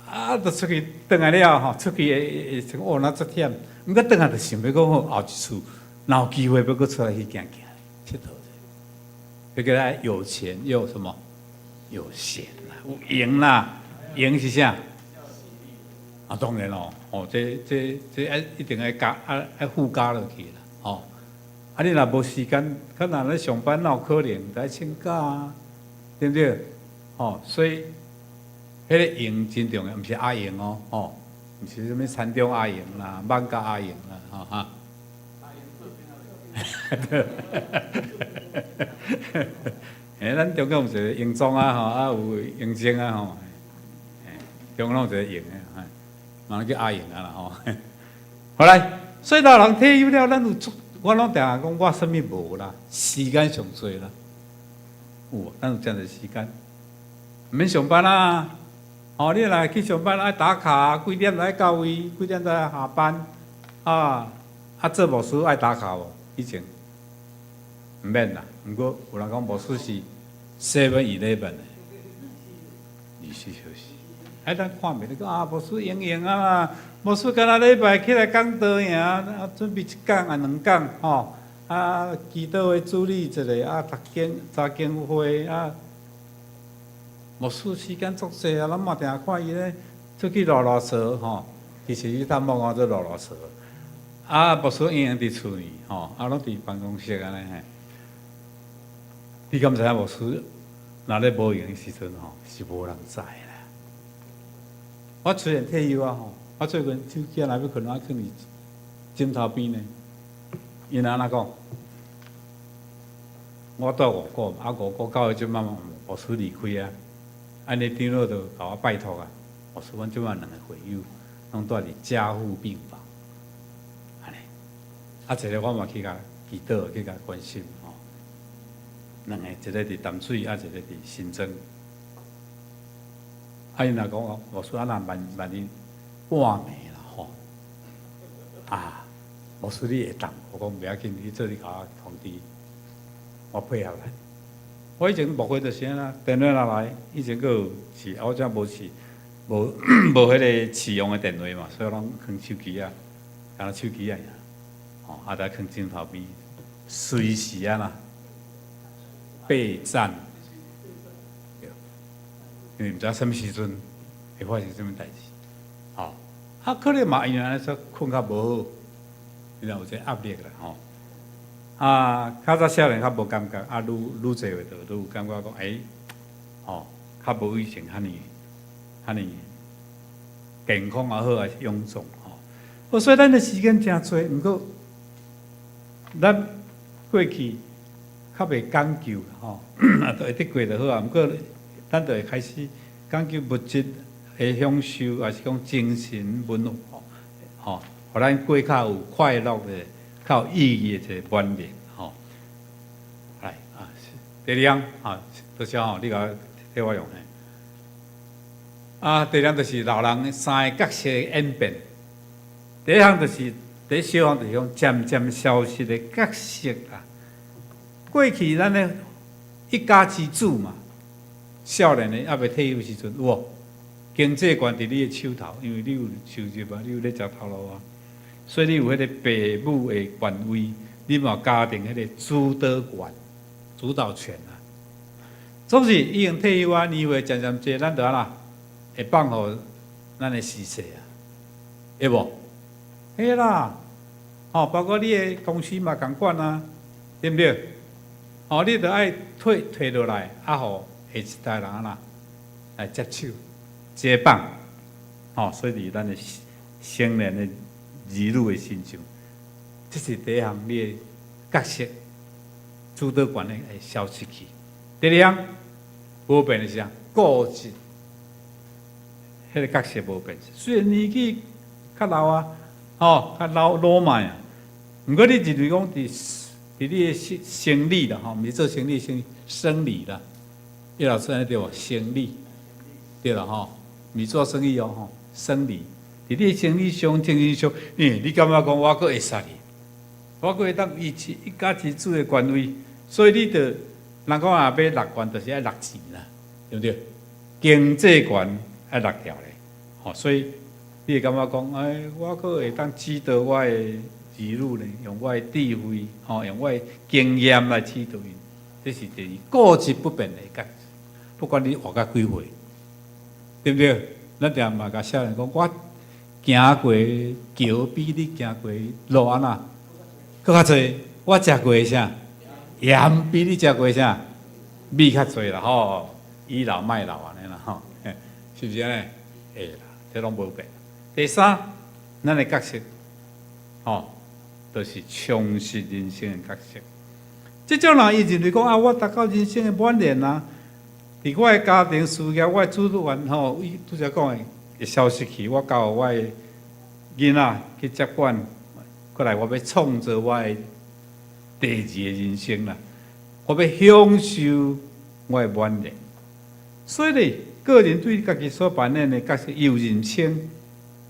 啊，就出去轉來了吼，出去會會哦，若足忝。毋過轉來就想欲講好後一次，若有機會欲閣出來去行行，𨑨迌者。彼個有錢又什麼？有閒啦，有閒啦，閒是啥？啊，當然咯，哦，這這這愛一定愛加愛愛附加落去啦，吼。啊，你若無時間，可能咧上班哪有可能？得愛請假啊，對毋對？吼，所以。彼個閒真重要，毋是阿閒哦，吼，毋是啥物田中阿閒啦、艋舺阿閒啦，吼哈。對，欸，咱中間有一個榮莊啊，吼，啊有榮精啊，吼，中間攏有一個閒的，嘿，嘛叫阿閒啊啦，吼。好來，所以老人退休了，咱有足，我攏定定講我啥物無啦，時間上濟啦，有，咱有誠濟時間，毋免上班啊。哦，你若去上班愛打卡，幾點來到位，幾點才下班，啊啊做牧師愛打卡無？以前毋免啦，毋過有人講牧師是 Seven Eleven 的，24小時。啊，咱看袂，你講啊，牧師閒閒啊嘛，牧師敢若禮拜起來講道爾，啊，準備一講啊兩講吼，啊，祈禱會處理一下，啊，讀經、查經會啊，牧師時間足濟啊，咱嘛定看伊咧出去囉囉嗦吼，其實伊探望我做囉囉嗦，啊，牧師閒閒佇厝裡吼，啊，攏佇辦公室按呢嘿。你敢知影牧師若咧無閒的時陣吼，是無人知啦。我雖然退休啊吼，我最近手機若欲睏，我囥佇枕頭邊呢。𪜶按怎講？我蹛五股，啊五股到這擺嘛牧師離開啊，按呢長老就共我拜託啊，牧師，阮這擺兩个會友攏蹛佇加護病房，按呢，啊一个我嘛去共祈禱，去共關心吼。兩个，一个佇淡水，啊一个佇新莊。啊，𪜶若講牧師啊，若萬萬一半暝啦吼，啊，牧師你會當，我講袂要緊，你做你共我通知，我配合來。我以前牧會就是按呢，電話若來，以前閣有是，我這無是無無彼个市用的電話嘛，所以攏囥手機仔，敢若手機仔爾，吼，啊，在囥枕頭邊，隨時按怎備戰，對，因為毋知啥物時陣會發生啥物代誌，吼，啊，可能嘛因為按呢說睏較無好，你若有這壓力啦，吼。啊，較早少年較無感覺，啊，愈愈濟歲就愈有感覺講，欸，吼，較無以前遐爾遐爾健康也好，抑是臃腫吼。所以咱的時間誠濟，毋過咱過去較袂講究吼，啊，都會得過就好啊。毋過咱就會開始講究物質的享受，抑是講精神文化，吼，予咱過較有快樂的、較有意義的一個晚年，吼。來啊，第二項啊，多謝吼，你共我替我用嘿。啊，第二項就是老人三个角色的演變。第一項就是第一小項就是講漸漸消失的角色啊。過去咱的一家之主嘛，少年的猶未退休時陣有無？經濟權佇你的手頭，因為你有收入啊，你有咧食頭路啊，所以你有彼个爸母的權威，你嘛有家庭彼个主導權、主導權啊。總是已經退休啊，年歲漸漸濟，咱就按怎會放予咱的婿婿啊，會無？會啦，吼，包括你的公司嘛仝款啊，對毋對？吼，你著愛退退落來，啊，予下一代人按怎來接手接棒，吼，所以佇咱的成年的兒女的身上，這是第一項你的角色主導權的會消失去。第二項無變的是啥？固執，彼个角色無變。雖然年紀較老啊，吼，較老老邁啊，毋過你認為講佇你的生理啦，吼，毋是做生理，生理啦。葉老師按呢對無？生理對啦吼，毋是做生意哦，吼，生理。佇你的生理上、精神上，你感覺講我閣會使哩，我閣會當維持一家之主的權威，所以你著人講啊，欲搦權就是愛搦錢啦，對毋對？經濟權愛搦牢咧，吼，所以你會感覺講，哎，我閣會當指導我的兒女呢，用我的智慧，吼，用我的經驗來指導𪜶，這是第二固執不變的角色。不管你活到幾歲，對毋對？咱定嘛共少年講，我行過橋比你行過路按怎閣較濟，我食過啥鹽比你食過啥米較濟啦吼，倚老賣老按呢啦吼，是毋是按呢？會啦，這攏無變。第三，咱的角色，吼，就是充實人生的角色。這種人伊認為講啊，我達到人生的滿年啊，佇我的家庭事業，我的主導權吼，伊拄才講的會消失去，我交予我的囡仔去接管，過來我欲創造我的第二个人生啦，我欲享受我的晚年。所以咧，個人對家己所扮演的角色有認清，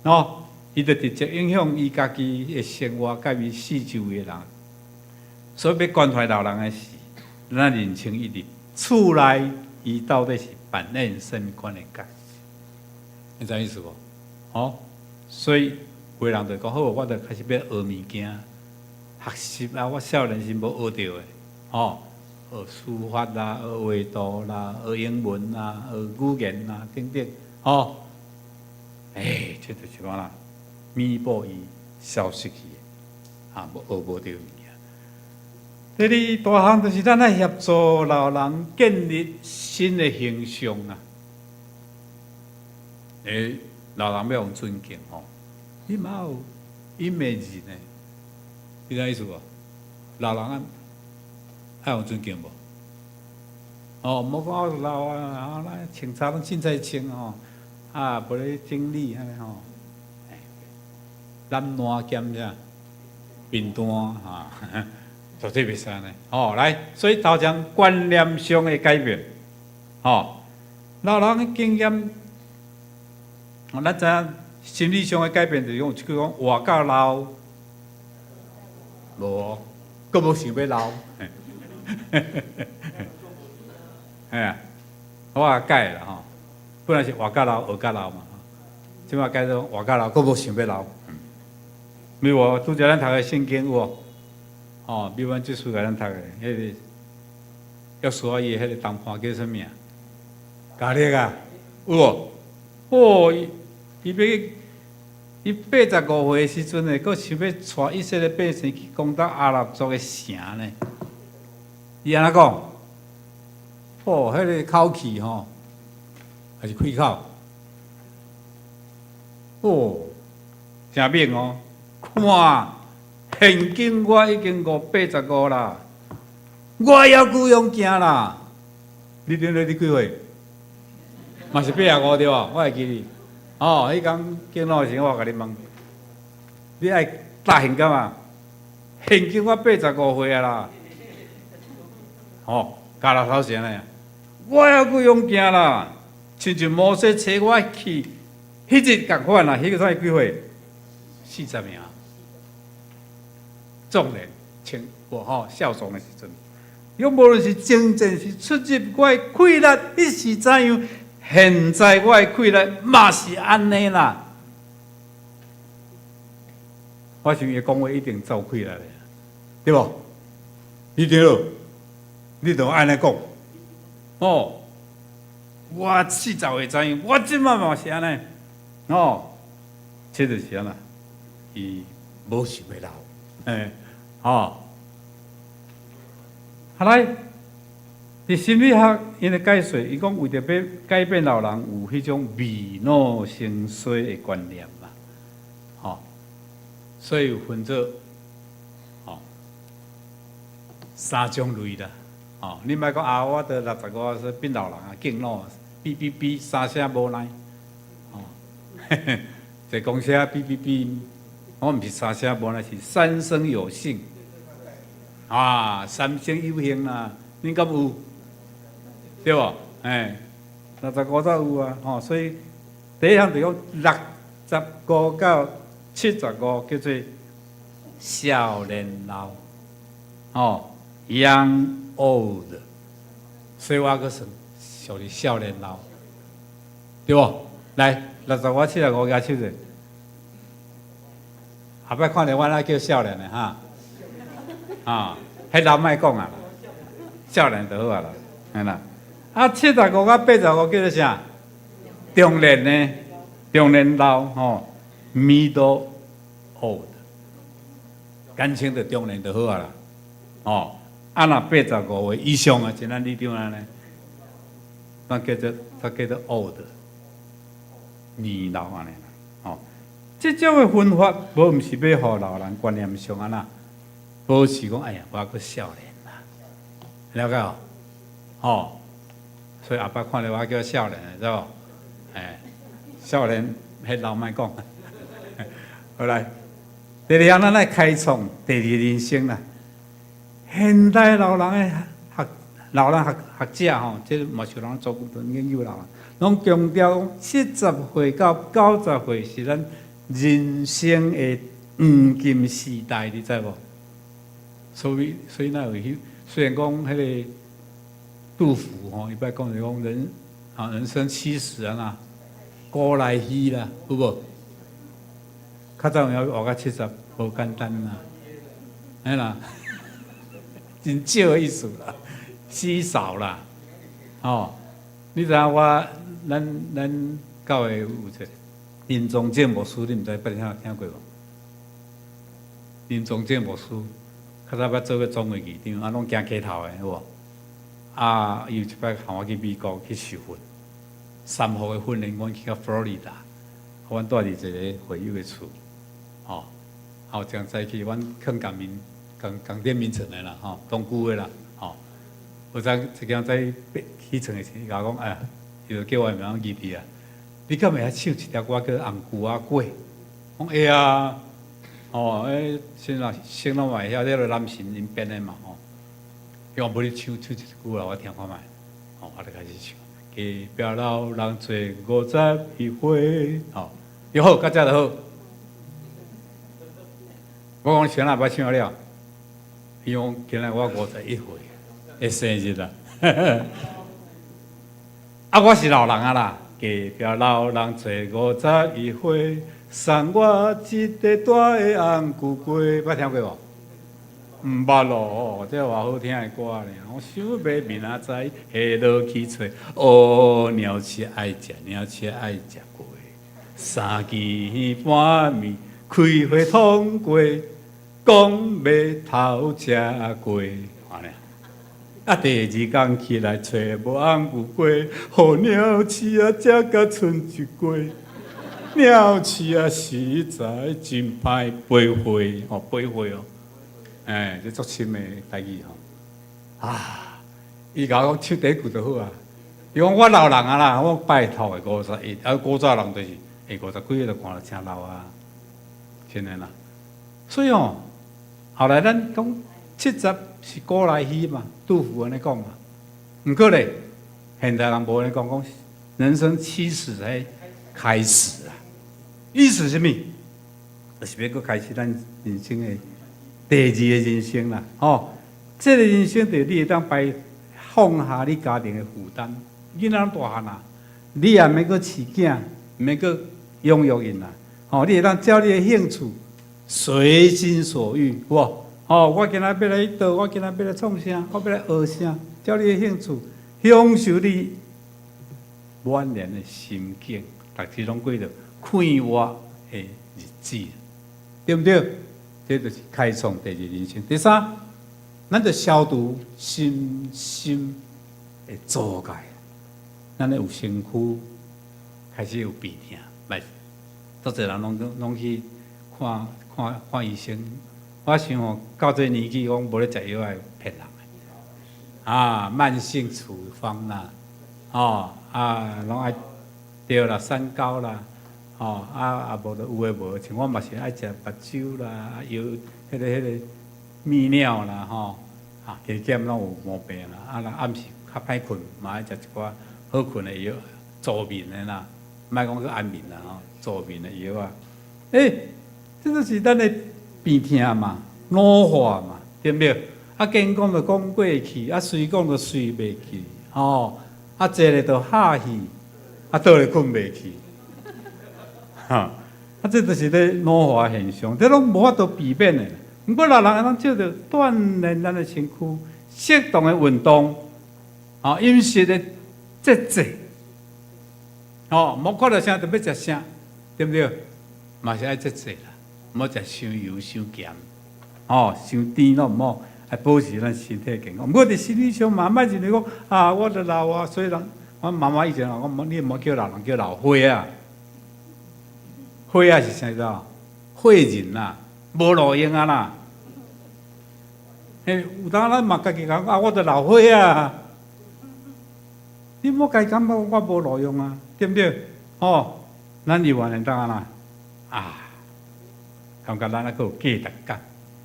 哦，伊就直接影響伊家己的生活，佮伊四周的人。所以欲關懷老人的時，咱認清伊佇厝內，伊到底是扮演啥物款的角色？你知影意思無？哦，所以有的人就講好，我就開始欲學物件，學習啊。我少年時無學著的，哦，學書法啦，學畫圖啦，學英文啦，學語言啦，等等，哦，欸，這就是講啦，彌補伊消失去的，啊，無學無著物件。第二大項就是咱愛協助老人建立新的形象啊。欸，老人欲予尊敬吼，你嘛有 image 呢？你知影意思無？老人愛愛予尊敬無？哦，毋好講老啊，啊，咱穿衫攏凊彩穿吼，啊，無咧整理按呢吼，懶懶兼啥貧惰哈，絕對袂使按呢。哦，來，所以頭前觀念上的改變，吼，老人的經驗。咱知影心理上的改變，就是講有一句講活到老，無，閣無想欲老。嘿啊，我也改啦吼，本來是活到老學到老嘛，這擺改做活到老，閣無想欲老。沒無，拄才咱讀的聖經有無？吼，比阮這次共咱讀的，彼個約書亞伊的彼個同伴叫啥物啊？迦勒啊，有無？哦，伊伊欲伊85歲的時陣呢，閣想欲帶以色列百姓去攻打亞納族的城呢。伊按怎講？哦，彼個口氣吼，還是氣口？哦，誠猛哦！看，現今我已經85啦，我猶閣勇健啦。你頂咧你幾歲？嘛是85對無？我會記得。哦，彼工敬老時我共你問，你愛答現金啊？現今我85歲啊啦。吼，迦勒頭是按呢，我猶閣勇健啦，親像摩西差我去，彼日仝款啦，彼個才幾歲？40爾。壯年，青無吼少壯的時陣，伊講無論是征戰是出入，我的氣力彼時怎樣，現在我的氣力嘛是按呢啦。我想伊講話一定走氣力的，對無？你對無？你就按呢講。哦，我40歲怎樣？我這擺嘛是按呢。哦，這就是按怎？伊無想欲老，欸，吼。後來，佇心理學𪜶的解說，伊講為著欲改變老人有彼種未老先衰的觀念嘛，吼，所以有分做吼三種類啦，吼，你莫講啊，我都65歲變老人啊，敬老，嗶嗶嗶三聲無奈，吼，坐公車嗶嗶嗶，我毋是三聲無奈，是三生有幸。啊，三生有幸啦，恁敢有？對無？欸，65才有啊，吼，所以第一項就講65到75叫做少年老，吼，young old，所以我閣算屬於少年老，對無？來，65、75舉手者，後擺看著我那叫少年的哈，啊，彼老莫講啊，少年就好啊啦，嘿啦。啊，75到85叫做啥？中年呢？中年老吼，middle old，簡稱就中年就好啊啦。吼，啊若85歲以上啊，像咱里長按呢，咱叫做咱叫做 old，年老按呢啦。吼，這種的分法，無毋是欲予老人觀念上按怎，無是講哎呀，我閣少年啦，了解無？吼。所以後擺看著我叫少年的，知無？欸，少年彼老莫講。好來，第二項，咱來開創第二人生啦。現代老人的學老人學學者吼，這嘛是有人做研究老人。攏強調70歲到90歲是咱人生的黃金時代，你知無？所以那有彼，雖然講彼个杜甫吼，伊捌講就講人啊，人生七十啊啦，古來稀啦，有無？較早有影活到七十，無簡單啦，嘿啦，真少的意思啦，稀少啦，吼！你知影我咱教會有一個林宗正牧師，你毋知捌聽過無？林宗正牧師較早捌做過總會議長，啊，攏行街頭的，有無？啊，伊有一擺和我去美國去受訓，三號的訓練，阮去到佛羅里達，阮蹛佇一个會友的厝，吼，後將早起，阮囥共眠共共頂眠床的啦，吼，同居的啦，吼。有早一工早起床的時，伊共我講，哎，伊就叫我的名字啊，你敢會曉唱一條歌叫《紅龜仔粿》？講會啊，吼，欸，先啦，先攏嘛會曉，這个男神𪜶編的嘛，吼。伊講無你唱唱一句來，我聽看覓，吼，我就開始唱。隔壁老人做51歲，吼，伊好，到遮就好。我講啥人捌唱了？伊講今仔我51歲的生日啦。啊，我是老人啊啦。隔壁老人做51歲，送我一个大的紅龜粿，捌聽過無？毋捌咯，這偌好聽的歌呢。我想欲明仔載下落去揣，哦，鳥鼠愛食，鳥鼠愛食粿。三更半暝開會通過，講欲偷食粿，按呢。啊，第二工起來揣無紅龜粿，予鳥鼠仔食甲賰一鍋。鳥鼠仔實在真歹陪會，哦，陪會哦。欸，這足深的台語吼。啊，伊共我講唱第一句就好啊。伊講我老人啊啦，我拜託的51，啊古早人就是，欸，50幾歲就看了誠老啊，真的啦。所以哦，後來咱講七十是古來稀嘛，杜甫按呢講嘛。毋過咧，現代人無按呢講，講人生七十才開始啊。意思是啥物？就是欲閣開始咱人生的第二个人生啦，吼！這个人生就是你會當擺放下你家庭的負擔，囡仔攏大漢啊，你也免閣飼囝，毋免閣養育𪜶啦，吼！你會當照你的興趣，隨心所欲，有無？吼！我今仔欲來佗，我今仔欲來創啥，我欲來學啥，照你的興趣，享受你晚年的心境，逐日攏過著快活的日子，對毋對？這就是開創第二人生。第三，咱就消除身心的阻礙。咱咧有身軀開始有病痛，來，足濟人攏去看看看醫生。我想吼，到這年紀，講無咧食藥會騙人的。啊，慢性處方啦，吼啊，攏愛對啦，三高啦。吼啊啊！無就有的無，像我嘛是愛食目睭啦，藥彼个泌尿啦，吼啊，加減攏有毛病啦。啊，若暗時較歹睏，嘛愛食一寡好睏的藥，助眠的啦，莫講去安眠啦，吼，助眠的藥啊。欸，這就是咱的病痛嘛，老化嘛，對毋對？啊，健講就講過去，啊，隨講就隨袂去，吼，啊，坐咧就哈氣，啊，倒咧睏袂去。哈，啊，這就是咧老化現象，這攏無法度避免的。毋過老人會當藉著鍛鍊咱的身軀，適當的運動，啊，飲食的節制，哦，無看著啥就欲食啥，對毋對？嘛是愛節制啦，毋好食傷油、傷鹹，哦，傷甜攏毋好，愛保持咱身體健康。毋過佇心理上嘛，莫認為講啊，我都老啊，所以人，阮媽媽以前講，你毋好叫老人，叫老歲仔。歲仔是啥物？廢人啦，無路用啊啦。嘿，有當咱嘛家己講啊，我都老歲仔。你莫家己感覺我無路用啊，對毋對？吼，咱猶原會當按怎？啊，感覺咱猶閣有價值感，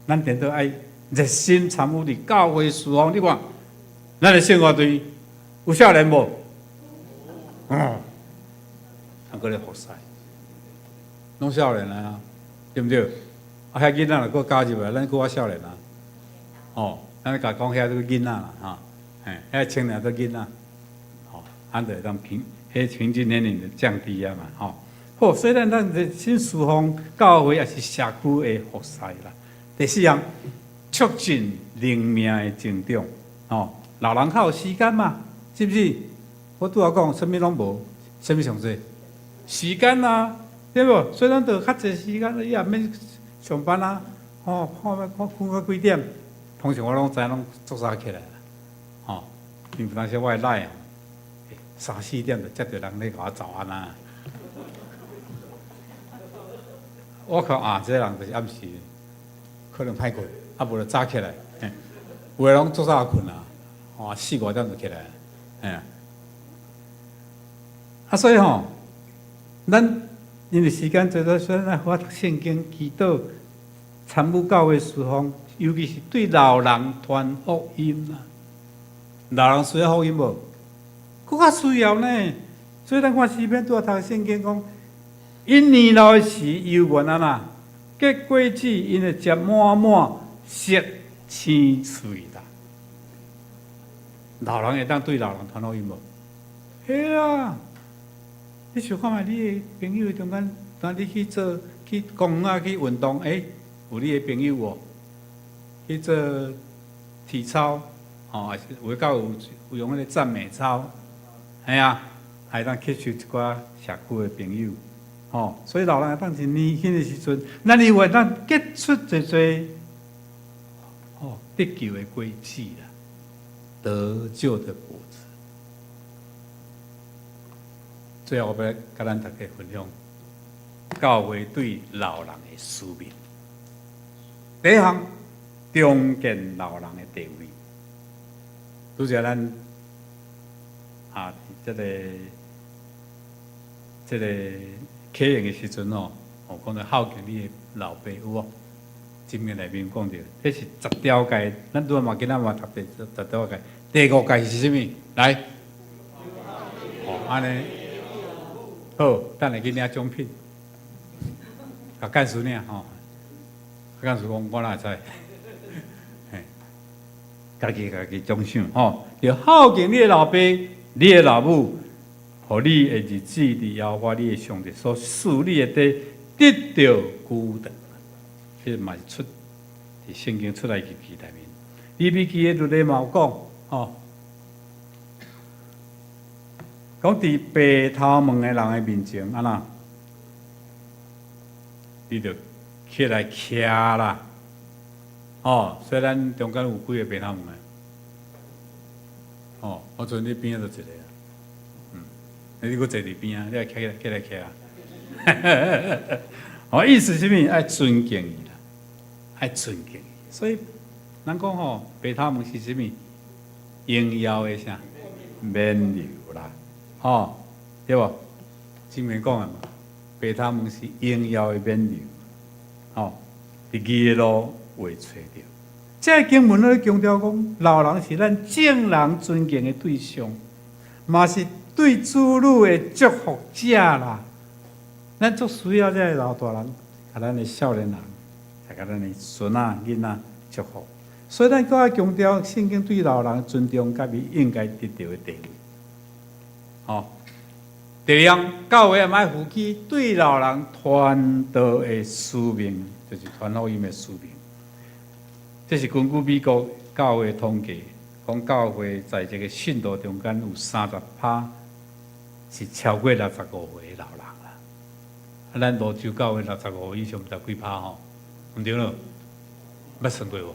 咱顛倒愛熱心參與佇教會事奉。你看，咱的聖樂隊有少年無？哦，閣咧服侍？攏少年啊，對毋對？啊，遐囡仔若閣加入來，咱閣較少年啊。哦，咱共講遐都囡仔啦，哈，嘿，遐青年都囡仔，吼，按就會當平，彼平均年齡就降低啊嘛，吼。好，所以咱咱熱心事奉教會也是社區的服侍啦。第四項，促進靈命的成長，吼，老人較有時間嘛，是毋是？我拄仔講，啥物攏無，啥物上濟？時間啊，對無？所以咱就較濟時間，你也免上班啊，吼，看看睏到幾點？通常我攏知攏足早起來啦，吼，因為當時我會來，三四點就接著人咧共我早安啊。我看啊，這個人就是暗時可能歹睏，啊無就早起來，有的攏足早睏啊，吼，四五點就起來，嘿。啊，所以吼，咱因為時間濟多，所以咱好讀聖經、祈禱、參與教會事奉，尤其是對老人傳福音啊。老人需要福音無？閣較需要呢。所以咱看詩篇拄仔讀聖經講，𪜶年老的時，猶原按怎結果子，𪜶會食滿滿熟青穗啦。老人會當對老人傳福音無？會啊！你想看覓，你的朋友中間，當你去做去公園去運動，欸，有你的朋友無？去做體操，吼，還是有的教有用彼個讚美操，嘿啊，還會當吸收一寡社區的朋友，吼，所以老人當時年輕的時陣，咱以為咱結出濟濟，吼，得救的果子啦，得救的果子。最後，我欲共咱大家分享教會對老人的使命。第一項，重建老人的地位。拄才咱啊，這個啟用的時陣吼，哦，講著孝敬你的老爸有無？箴言內面講著，這是十條誡，咱拄仔嘛今仔嘛讀著十條誡。第五誡是啥物？來，哦，按呢，好，等下去領獎品，共幹事領吼。幹事講我哪會知？嘿，家己家己獎賞吼，著孝敬你的老爸、你的老母，予你的日子佇耶和華你的上帝所賜你的地得著久長。這嘛是出佇聖經出埃及記內面，利未記的律例嘛有講吼，講佇白頭毛的人的面前，按怎？你著起來徛啦，哦，所以咱中間有幾個白頭毛的？哦，我陣你邊仔就一個啊，你閣坐佇邊仔，你愛起來起來徛。哦，意思是啥物？愛尊敬伊啦，愛尊敬伊。所以人講吼，白頭毛是啥物？榮耀的啥？冕旒啦，吼，對無？前面講的嘛，白頭毛是榮耀的冕旒，吼，佇義的路會揣著。這個經文咧強調講，老人是咱眾人尊敬的對象，嘛是對子女的祝福者啦。咱足需要這个老大人，共咱的少年人，來共咱的孫仔囡仔祝福。所以咱閣愛強調聖經對老人尊重，佮伊應該得著的地位。吼，第二項，教會也愛負起對老人傳道的使命，就是傳福音的使命。這是根據美國教會統計，講教會在這個信徒中間有30趴是超過65歲的老人啦。啊，咱蘆洲教會65以上毋知幾趴吼？毋對囉？捌算過無？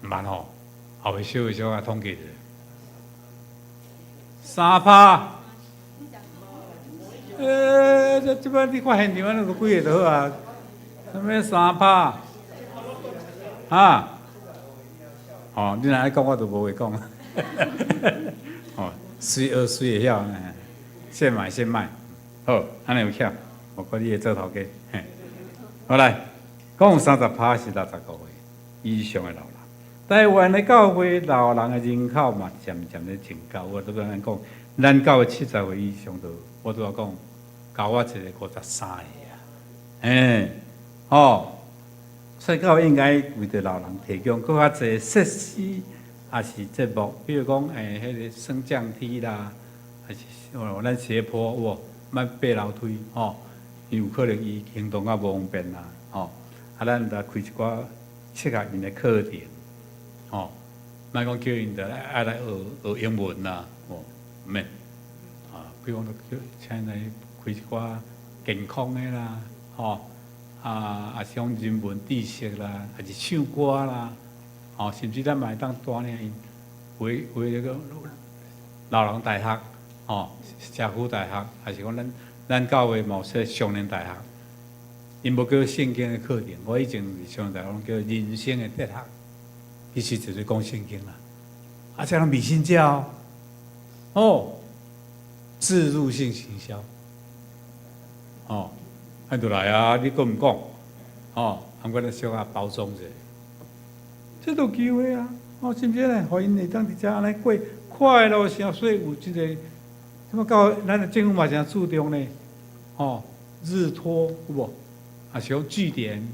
毋捌吼，後尾小小仔統計者，3趴。這這擺你看現場按呢幾个就好啊？啥物三趴？啊？哦，你若愛講，我就無話講。哦，隨學隨會曉，現買現賣。好，按呢有巧，無怪你會做頭家。嘿，好來，講有30趴是65歲以上的老人。台灣的教會老人的人口嘛，漸漸咧增加。我拄仔按呢講，咱教會70歲以上都，我拄仔講，交我一个53歲啊，欸，吼，所以教會應該為著老人提供閣較濟設施，抑是節目，比如講，欸，彼个升降梯啦，抑是哦，咱斜坡有無？莫爬樓梯吼，伊有可能伊行動較無方便啦，吼，啊，咱來開一寡適合𪜶的課程，吼，莫講叫𪜶著愛來學學英文啦，吼，毋免，啊，比如講叫請𪜶來開一寡健康的啦，吼，啊，抑是講人文知識啦，抑是唱歌啦，吼，甚至咱嘛會當帶領𪜶為為那個老人大學，吼，社區大學，抑是講咱咱教會嘛有設少年大學，𪜶無叫聖經的課程，我以前佇少年大學攏叫人生的哲學，其實就是講聖經啦。啊，這攏未信教哦，置入性行銷，哦，啊就來啊，你閣毋講，哦，通過咧小可包裝者，這都機會啊，哦，是毋是咧？予𪜶會當佇遮按呢過快樂生活，所以有這個，什麼教咱的政府嘛誠注重呢，哦，日托有無？抑是講據點，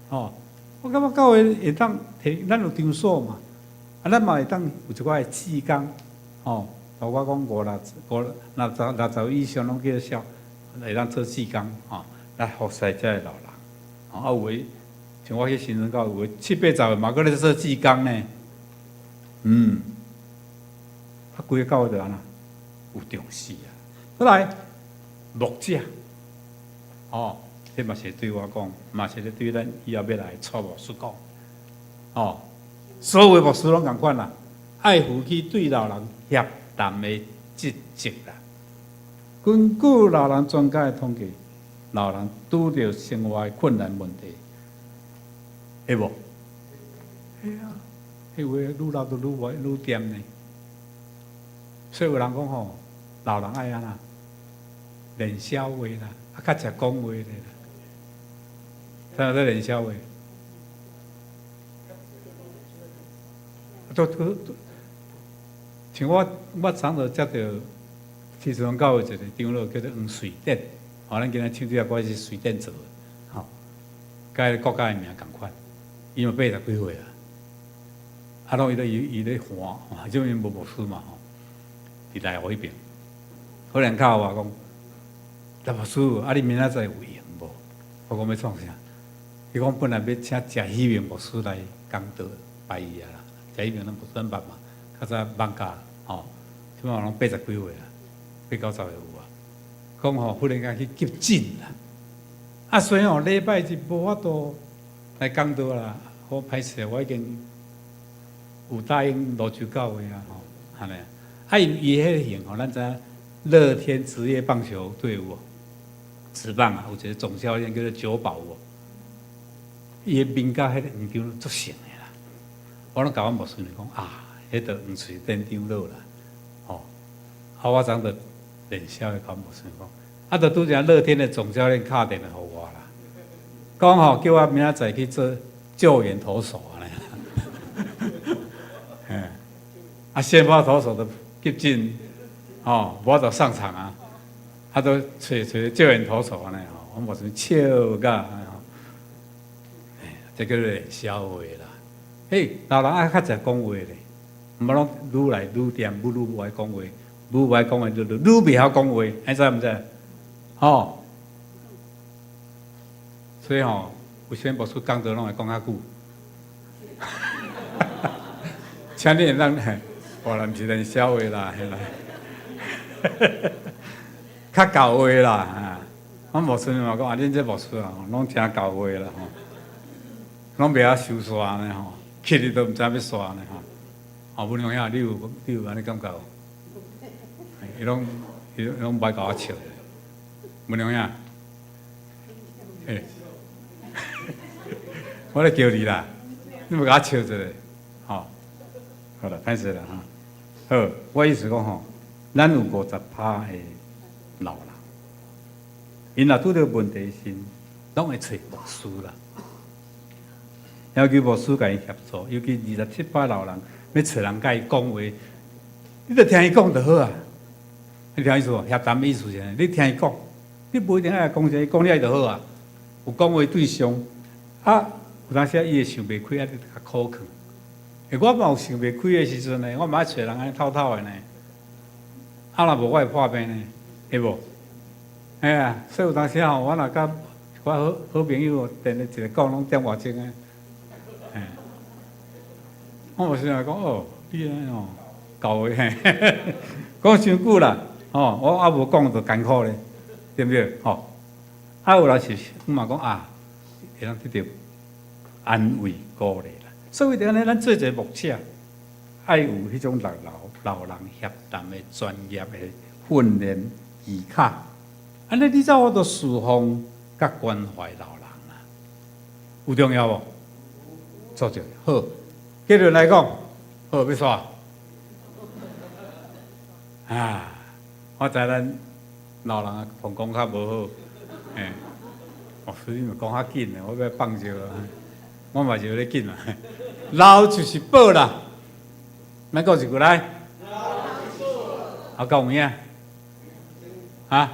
哦，我感覺教會會當提，咱有場所嘛，啊，咱嘛會當有一寡的志工，吼，包括講五六五六十六十以上攏叫做會當做志工，吼，來服侍這个老人，吼，啊有的像我去新莊教會，有的七八十歲嘛，閣咧做志工呢，啊，規个教會就按怎有重視啊，過來牧者，哦，這嘛是對我講，嘛是咧對咱以後欲來蔡牧師講，哦，所有的牧師攏仝款啦，愛負起對老人協談的職責啦。根據老人專家的統計，老人拄著生活的困難問題，會無？會啊，彼有的愈老就愈無愈恬呢。所以有人講吼，老人愛按怎？練痟話啦，啊，較濟講話咧啦。啥叫練痟話？都都都，像我我昨昏接著提出教會一個長老叫做黃瑞典，吼，咱今仔唱這首歌是瑞典做的，吼，佮國家的名仝款，伊嘛80幾歲啊，啊，攏伊咧伊伊咧換，這邊無牧師嘛吼，佇內湖彼邊，忽然敲我講，陳牧師，啊，你明仔載有閒無？我講欲創啥？伊講本來欲請謝希明牧師來講道拜伊啊啦，謝希明咱無咱捌嘛，較早放假吼，這擺攏80幾歲啦，八九十歲有啊。講吼，忽然間去急診啦，啊，所以吼禮拜日無法度來講道啦。好歹勢，我已經有答應蘆洲教會啊，吼，按呢。啊，伊伊彼個型吼，咱知影樂天職業棒球隊伍，職棒啊，有一個總教練叫做久保哦。伊的面佮彼個黃長老足像的啦，我攏共阮牧師娘講啊，彼著黃瑞典長老啦，吼。啊，我昨就練痟的共牧師娘講，啊，就拄才樂天的總教練敲電話予我啦，講吼叫我明仔載去做救援投手按呢。嘿，啊，先發投手都急診，吼，無法度上場啊，啊，都揣揣救援投手按呢吼，阮牧師笑甲。這叫做練痟話啦。嘿，老人愛較濟講話咧，毋捌攏愈來愈恬，愈愈無愛講話，愈無愛講話，就愈袂曉講話，你知毋知？吼，所以吼，有啥牧師講道攏會講較久。請你會當，我啦，毋是練痟話啦，嘿啦，較厚話啦，哈。阮牧師嘛講啊，恁這牧師啊，攏誠厚話啦，吼。攏袂曉收煞呢吼，去你都毋知欲煞呢吼。哦，文雄兄，你有按呢感覺無？伊攏伊攏無愛共我笑。文雄兄，嘿，我咧叫你啦，你無共我笑一下，吼。好啦，歹勢啦哈。好，我意思講吼，咱有50%的老人，𪜶若拄著問題時，攏會揣牧師啦。要求牧師共伊協助，尤其27%老人欲揣人共伊講話，你著聽伊講就好啊。你聽意思無？協談的意思是按呢，你聽伊講，你無一定愛講啥，講了就好啊。有講話對象，啊，有當時啊，伊會想袂開，啊，你較苦勸。欸，我嘛有想袂開的時陣呢，我嘛愛揣人按呢透透的呢。啊，若無我會破病呢，會無？嘿啊，所以有當時吼，我若佮我好好朋友電話一个講，攏點外鐘的。嘿，我有時陣講哦，你按呢哦，厚的嘿，講傷久啦，吼，我猶無講就艱苦咧，對毋對？吼，啊有來是，我嘛講啊，會當得著安慰鼓勵啦。所以按呢，咱做一个牧者，愛有彼種老老老人協談的專業的訓練技巧。按呢，你才有法度侍奉佮關懷老人啊，有重要無？足重要。好，結論來講，好，欲煞。啊，我知咱老人膀胱較無好，嘿，哦，所以咪講較緊的，我欲放笑啊。我嘛是有咧緊啊。老就是寶啦，咱講一句來。啊，夠有影？啊？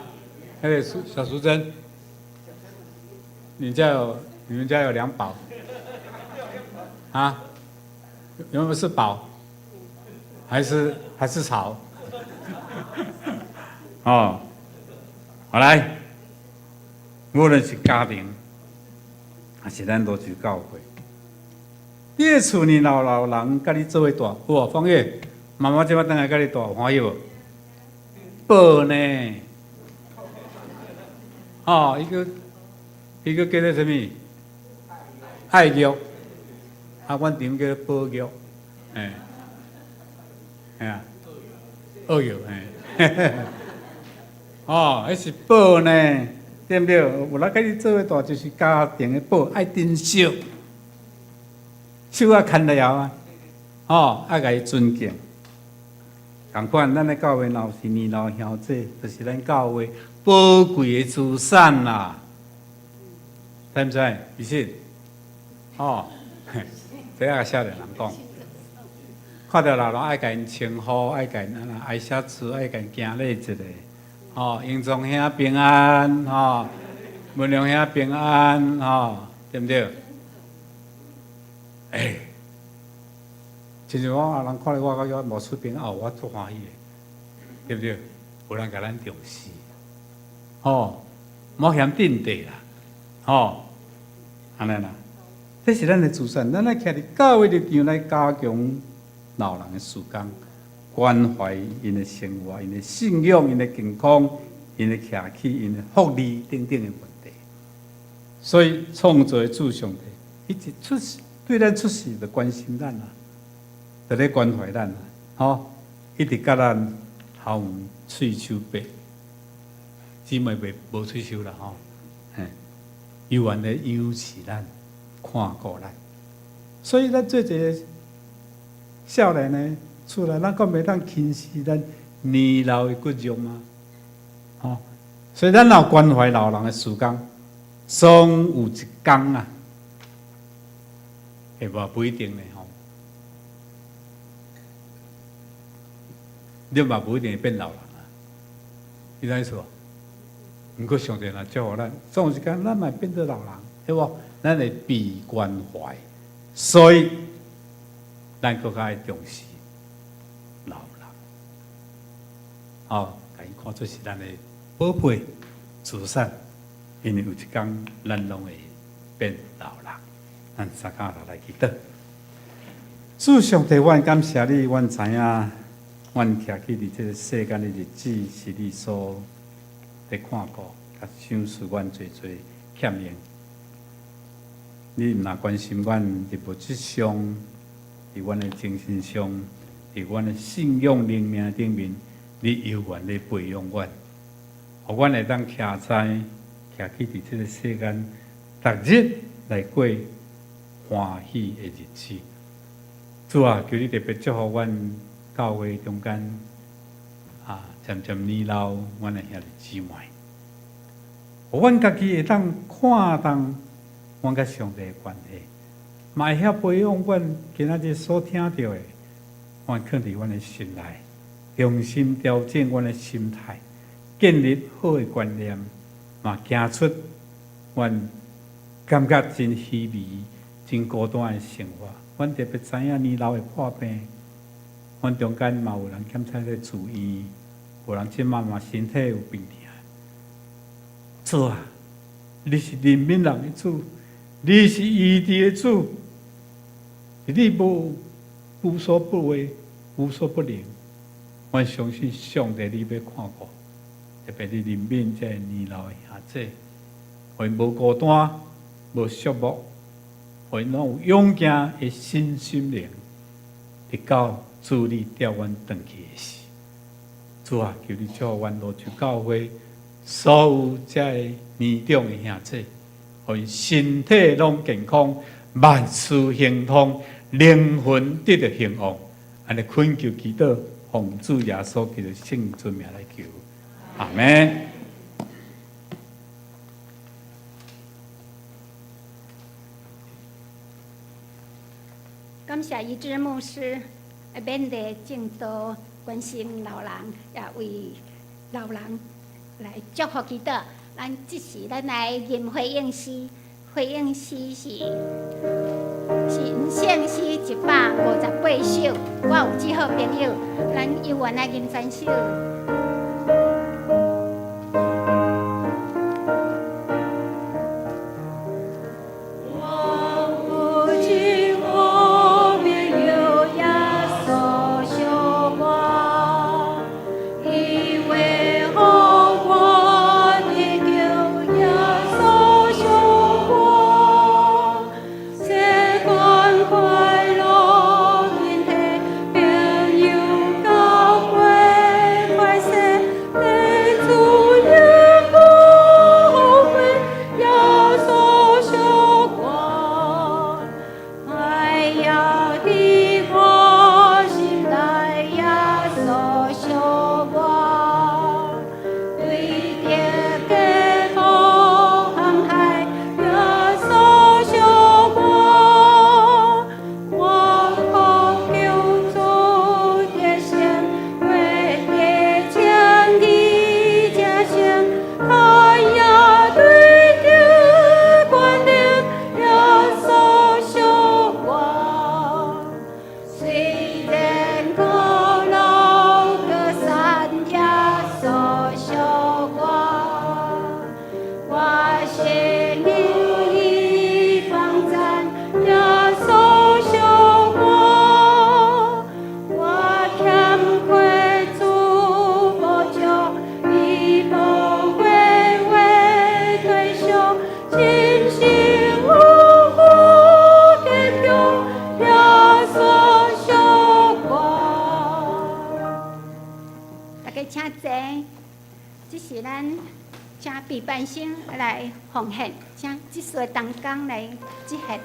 彼个小淑珍，你們家有兩寶？啊？有沒有是寶？還是草？哦，好來，無論是家庭，還是咱羅州教會，你的厝裡老老人佮你做伙蹛，有無？方月，媽媽這擺轉來佮你蹛，歡喜無？寶呢？哦，伊閣伊閣叫做啥物？愛玉，啊，阮丈叫做寶玉，嘿，嘿啊，寶玉，嘿，哦，彼是寶呢，對毋對？有人佮你做伙蹛，就是家庭的寶，愛珍惜，手仔牽牢啊，哦，愛共伊尊敬。仝款，咱的教會若有是年老兄姊，就是咱教會寶貴的資產啦，知毋知？其實，哦，這個少年人講，看著老人愛共𪜶稱呼，愛共𪜶按怎愛寫字，愛共𪜶行禮一下，吼，英宗兄平安，吼，文良兄平安，吼，對毋對？欸，親像我啊，人看著我，感覺無出平安，我足歡喜的，對毋對？有人共咱重視，吼，莫嫌鎮地啦，吼，按呢啦，這是咱的資產，咱愛徛佇教會立場來加強老人的事工，關懷𪜶的生活、𪜶的信仰、𪜶的健康、𪜶的徛起、𪜶的福利等等的問題。所以創造的主上帝，伊一出世對咱出世就關心咱啦，就咧關懷咱啦，吼，一直佮咱頭毛喙鬚白，姊妹袂無喙鬚啦，吼，嘿，猶原咧養飼咱，看顧咱，所以咱做一个少年的出來，咱閣袂當輕視咱年老的骨肉嗎？吼，所以咱若有關懷老人的時間，總有一工啊，會無不一定咧吼。你嘛無一定會變老人啊，你知影意思無？毋過上帝若祝福咱，總有一工咱嘛會變做老人，對無？咱會被關懷，所以咱閣較愛重視老人，吼，共𪜶看做是咱的寶貝資產，因為有一工咱攏會變老人，咱三跤來祈禱。主上帝，阮感謝你，阮知影，阮徛起佇這个世間的日子，是你所佇看顧，佮賞賜阮濟濟欠用。你毋但關心阮佇物質上，佇阮的精神上，佇阮的信仰靈命頂面，你猶原咧培養阮，予阮會當徛在徛起佇這个世間，逐日來過歡喜的日子。主啊，求你特別祝福阮教會中間啊，漸漸年老，阮的兄弟姊妹，予阮家己會當看重阮佮上帝的關係，嘛會曉培養阮今仔日所聽著的，阮囥佇阮的心內，重新調整阮的心態，建立好的觀念，嘛行出阮感覺真虛微、真孤單的生活。阮特別知影年老會破病，阮中間嘛有人檢查咧住院，有人這馬嘛身體有病痛。主啊，你是憐憫人的主，你是醫治的主，你無無所不為、無所不能。阮相信上帝，你欲看顧，特別你憐憫這年老的兄姊，予𪜶無孤單、無寂寞，予𪜶攏有勇健的新心靈，直到主你調阮轉去的時。主啊，求你祝福阮蘆洲教會所有這个年長的兄姊，予𪜶身體攏健康，萬事亨通，靈魂得著興旺。按呢懇求祈禱，奉主耶穌基督聖尊名來求，阿們。感謝一志牧師，勉勵證道，關心老人，也為老人來祝福祈禱。咱這時咱來吟回應詩，回應詩是聖詩158首。我有這好朋友，咱有緣來吟三首。我有這好朋友耶穌相伴，伊話予我得救耶穌相伴，世間快樂天體朋友交陪快些，得主永不後悔耶穌相伴。愛猶佇我心內，耶穌相伴，對著解放航海，耶穌相伴，我渴求主得勝，活得稱義這生，他也對著權能，耶穌相伴。雖然高樓高山，耶穌相伴，我心有伊方讚，耶穌相伴，我欠缺主無救，伊寶血為對象，真心有福堅強，耶穌相伴。大家請坐，這是咱請畢班生來奉獻，請執事的同工來執行。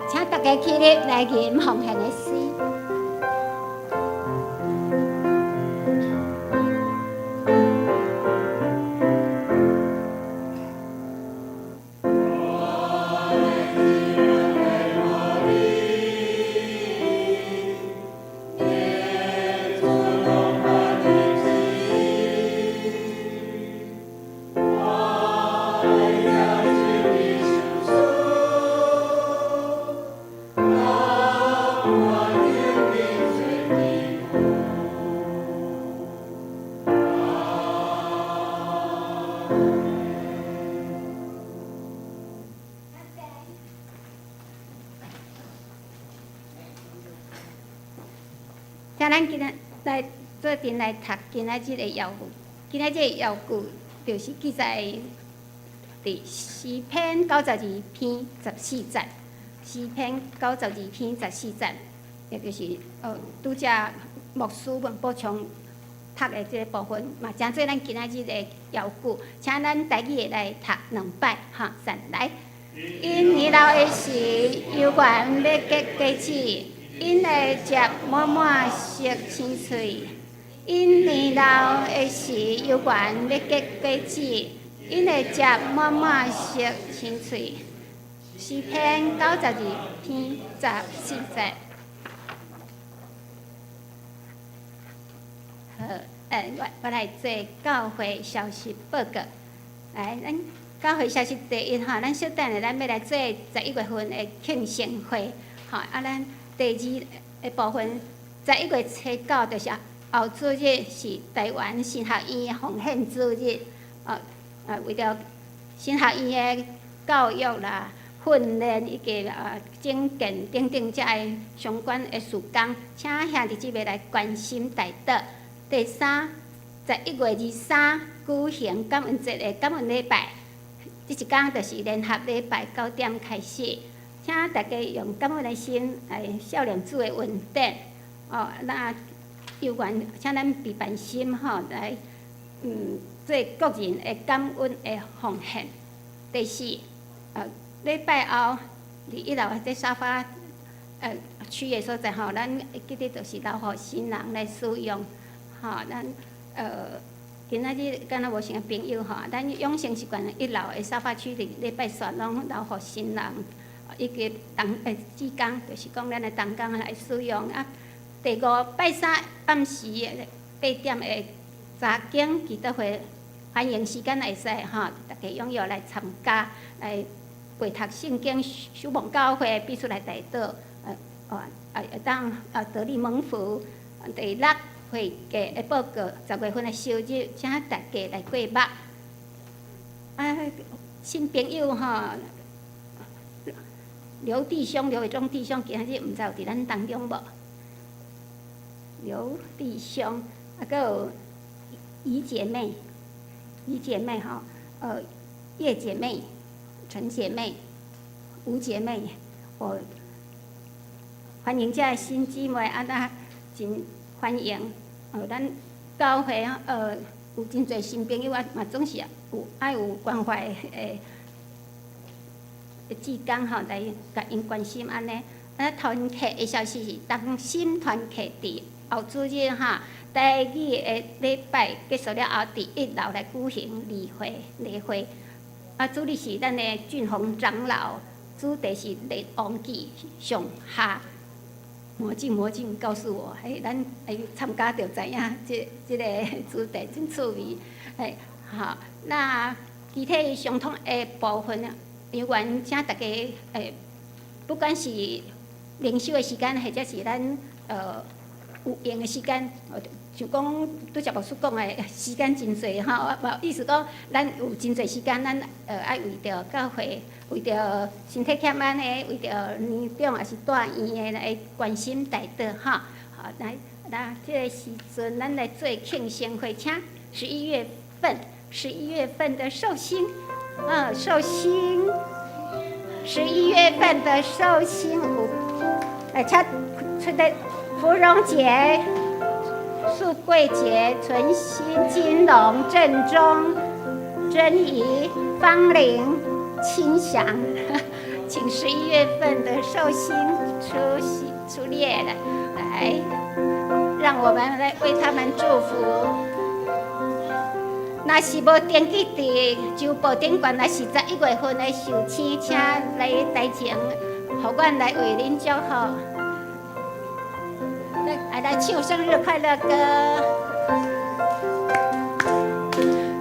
請大家起立來吟奉獻的詩。我請咱今仔來做陣來讀今仔日的遙句，今仔日的遙句就是記載佇詩篇92篇14節，詩篇九十二篇十四節，也就是拄才牧師們補充讀的這個部分，嘛成做咱今仔日的遙句，請咱台語的來讀兩擺，哈，先來。𪜶年老的時，猶原欲結果子，𪜶的汁滿滿熟青翠。𪜶年老的時，猶原欲結果子，𪜶的汁滿滿熟青翠。詩篇92篇14節。好，我來做教會消息報告。來，咱教會消息第一吼，咱小等下咱欲來做11月份的慶生會，吼啊，咱第二个部分，11月初9就是後主日是台灣神學院的奉獻主日，為著神學院的教育啦、訓練以及整建等等遮个相關的事工，請兄弟姊妹來關心代禱。第三，11月23舉行感恩節的感恩禮拜，這一工就是聯合禮拜9點開始，請大家用感恩的心來孝念主的恩典。哦，那猶原請咱備辦心吼來，做個人的感恩的奉獻。第四，禮拜後佇一樓這沙發區的所在吼，咱會記得就是留予新人來使用。吼，咱今仔日敢若無啥朋友吼，咱養成習慣一樓的沙發區佇禮拜四攏留予新人以及同志工，就是講咱的同工來使用啊。第五，拜三暗時8點的查經祈禱會，歡迎時間會使吼，大家踴躍來參加，來背讀聖經、守望教會，彼此來代禱，哦，會當得力蒙福。第六，會計的報告，10月份的收入，請大家來過目。啊，新朋友吼，劉弟兄、劉偉忠弟兄，今仔日毋知有佇咱當中無？劉弟兄，啊，閣有怡姐妹，怡姐妹吼，葉姐妹、陳姐妹、吳姐妹，我歡迎這新姊妹啊，那真歡迎。咱教會有真濟新朋友啊，嘛總是有愛有關懷的志工吼，來共𪜶關心按呢。啊，團契的消息是同心團契佇後主日哈，台語的禮拜結束了後，佇一樓來舉行例會例會。啊，主理是咱的俊宏長老，主題是列王記上下。魔鏡魔鏡告訴我，嘿，咱會參加就知影這個主題真趣味，嘿，好。那其他相通的部分，猶原請大家不管是靈修的時間，或者是咱有閒的時間，像講拄才牧師講的時間真濟吼，無意思講咱有真濟時間，咱愛為著教會，為著身體欠安的，為著年長抑是住院的來關心代禱吼。好，來，來，這個時陣咱來做慶生會，請十一月份，十一月份的壽星，壽星，十一月份的壽星有，來請出的芙蓉姐、素桂姐、純心、金龍、正中、珍怡、芳玲、清祥，請11月份的壽星出席出列了，來，讓我們來為他們祝福。若是無登記佇周報頂懸，若是11月份的壽星，請來台前，予阮來為恁祝福。來，來唱生日快樂歌。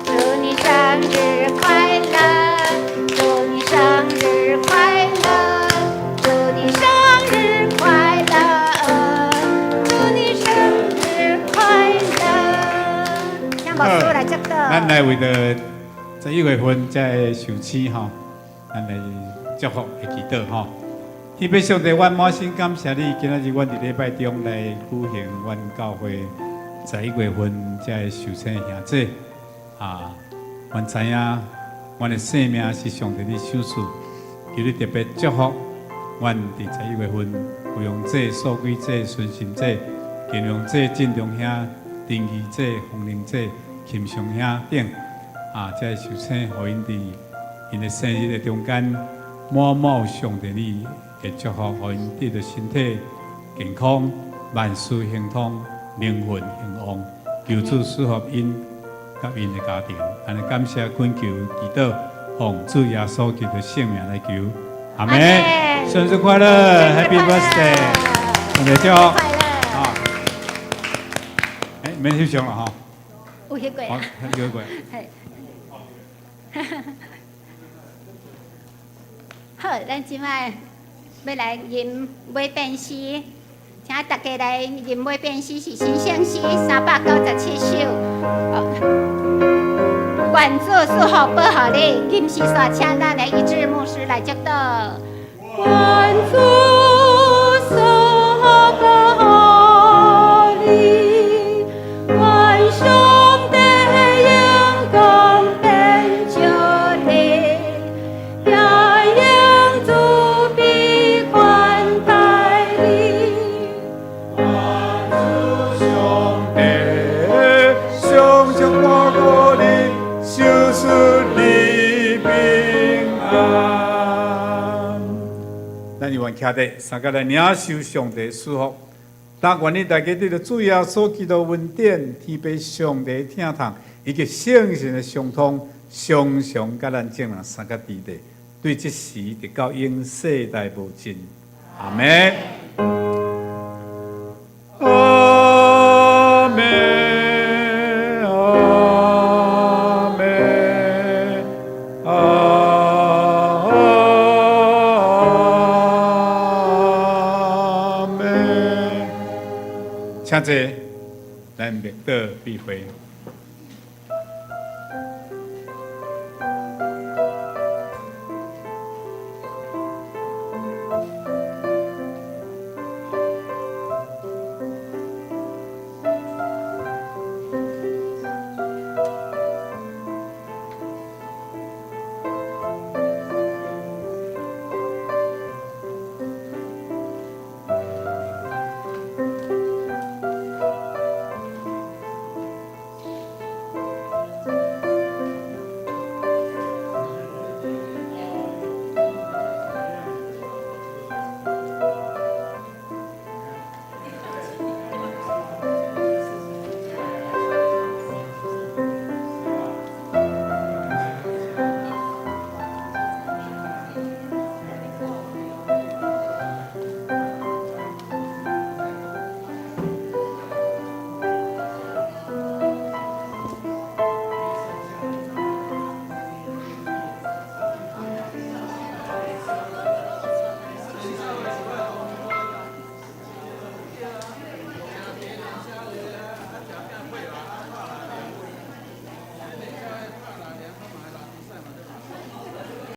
祝你生日快樂，祝你生日快樂，祝你生日快樂，祝你生日快樂。請牧師來祝禱。咱來為著11月份這個壽星吼，咱來祝福的祈禱吼。天父上帝，阮滿心感謝你，今仔日阮佇禮拜中來舉行阮教會11月份這个受洗獻祭啊，阮知影阮的生命是上帝你賞賜，求你特別祝福阮佇十一月份芙蓉祭、素歸祭、順心祭、金龍祭、振中兄、登義祭、豐寧祭、琴松兄等啊，這个受洗，予𪜶佇𪜶的生日的中間，滿滿上帝你的祝福，予𪜶得著身體健康，萬事亨通，靈魂興旺，求主賜福𪜶佮𪜶的家庭。按呢感謝懇求祈禱，奉主耶穌基督聖名來求，阿門。生日快樂，Happy birthday！上帝祝福。快樂。啊！欸，免翕相了吼。有翕過。好，翕過。嘿。好，咱這擺欲來吟尾便詩，請大家來吟尾便詩，是新聖詩397首。願主賜福保護你，金時煞請咱的一致牧師來祝禱。願主賜福保護你，願上帝榮光遍照你，也用慈悲款待你。願主上帝常常保護你，賞賜你平安。咱猶原徛佇相佮來領受上帝賜福。但願你大家得著主耶穌基督恩典、天父上帝疼痛，以及聖神的相通，常常佮咱眾人相佮佇咧，對這時直到永世代無盡。阿門。阿門，阿門，阿門。請坐，咱默禱閉會。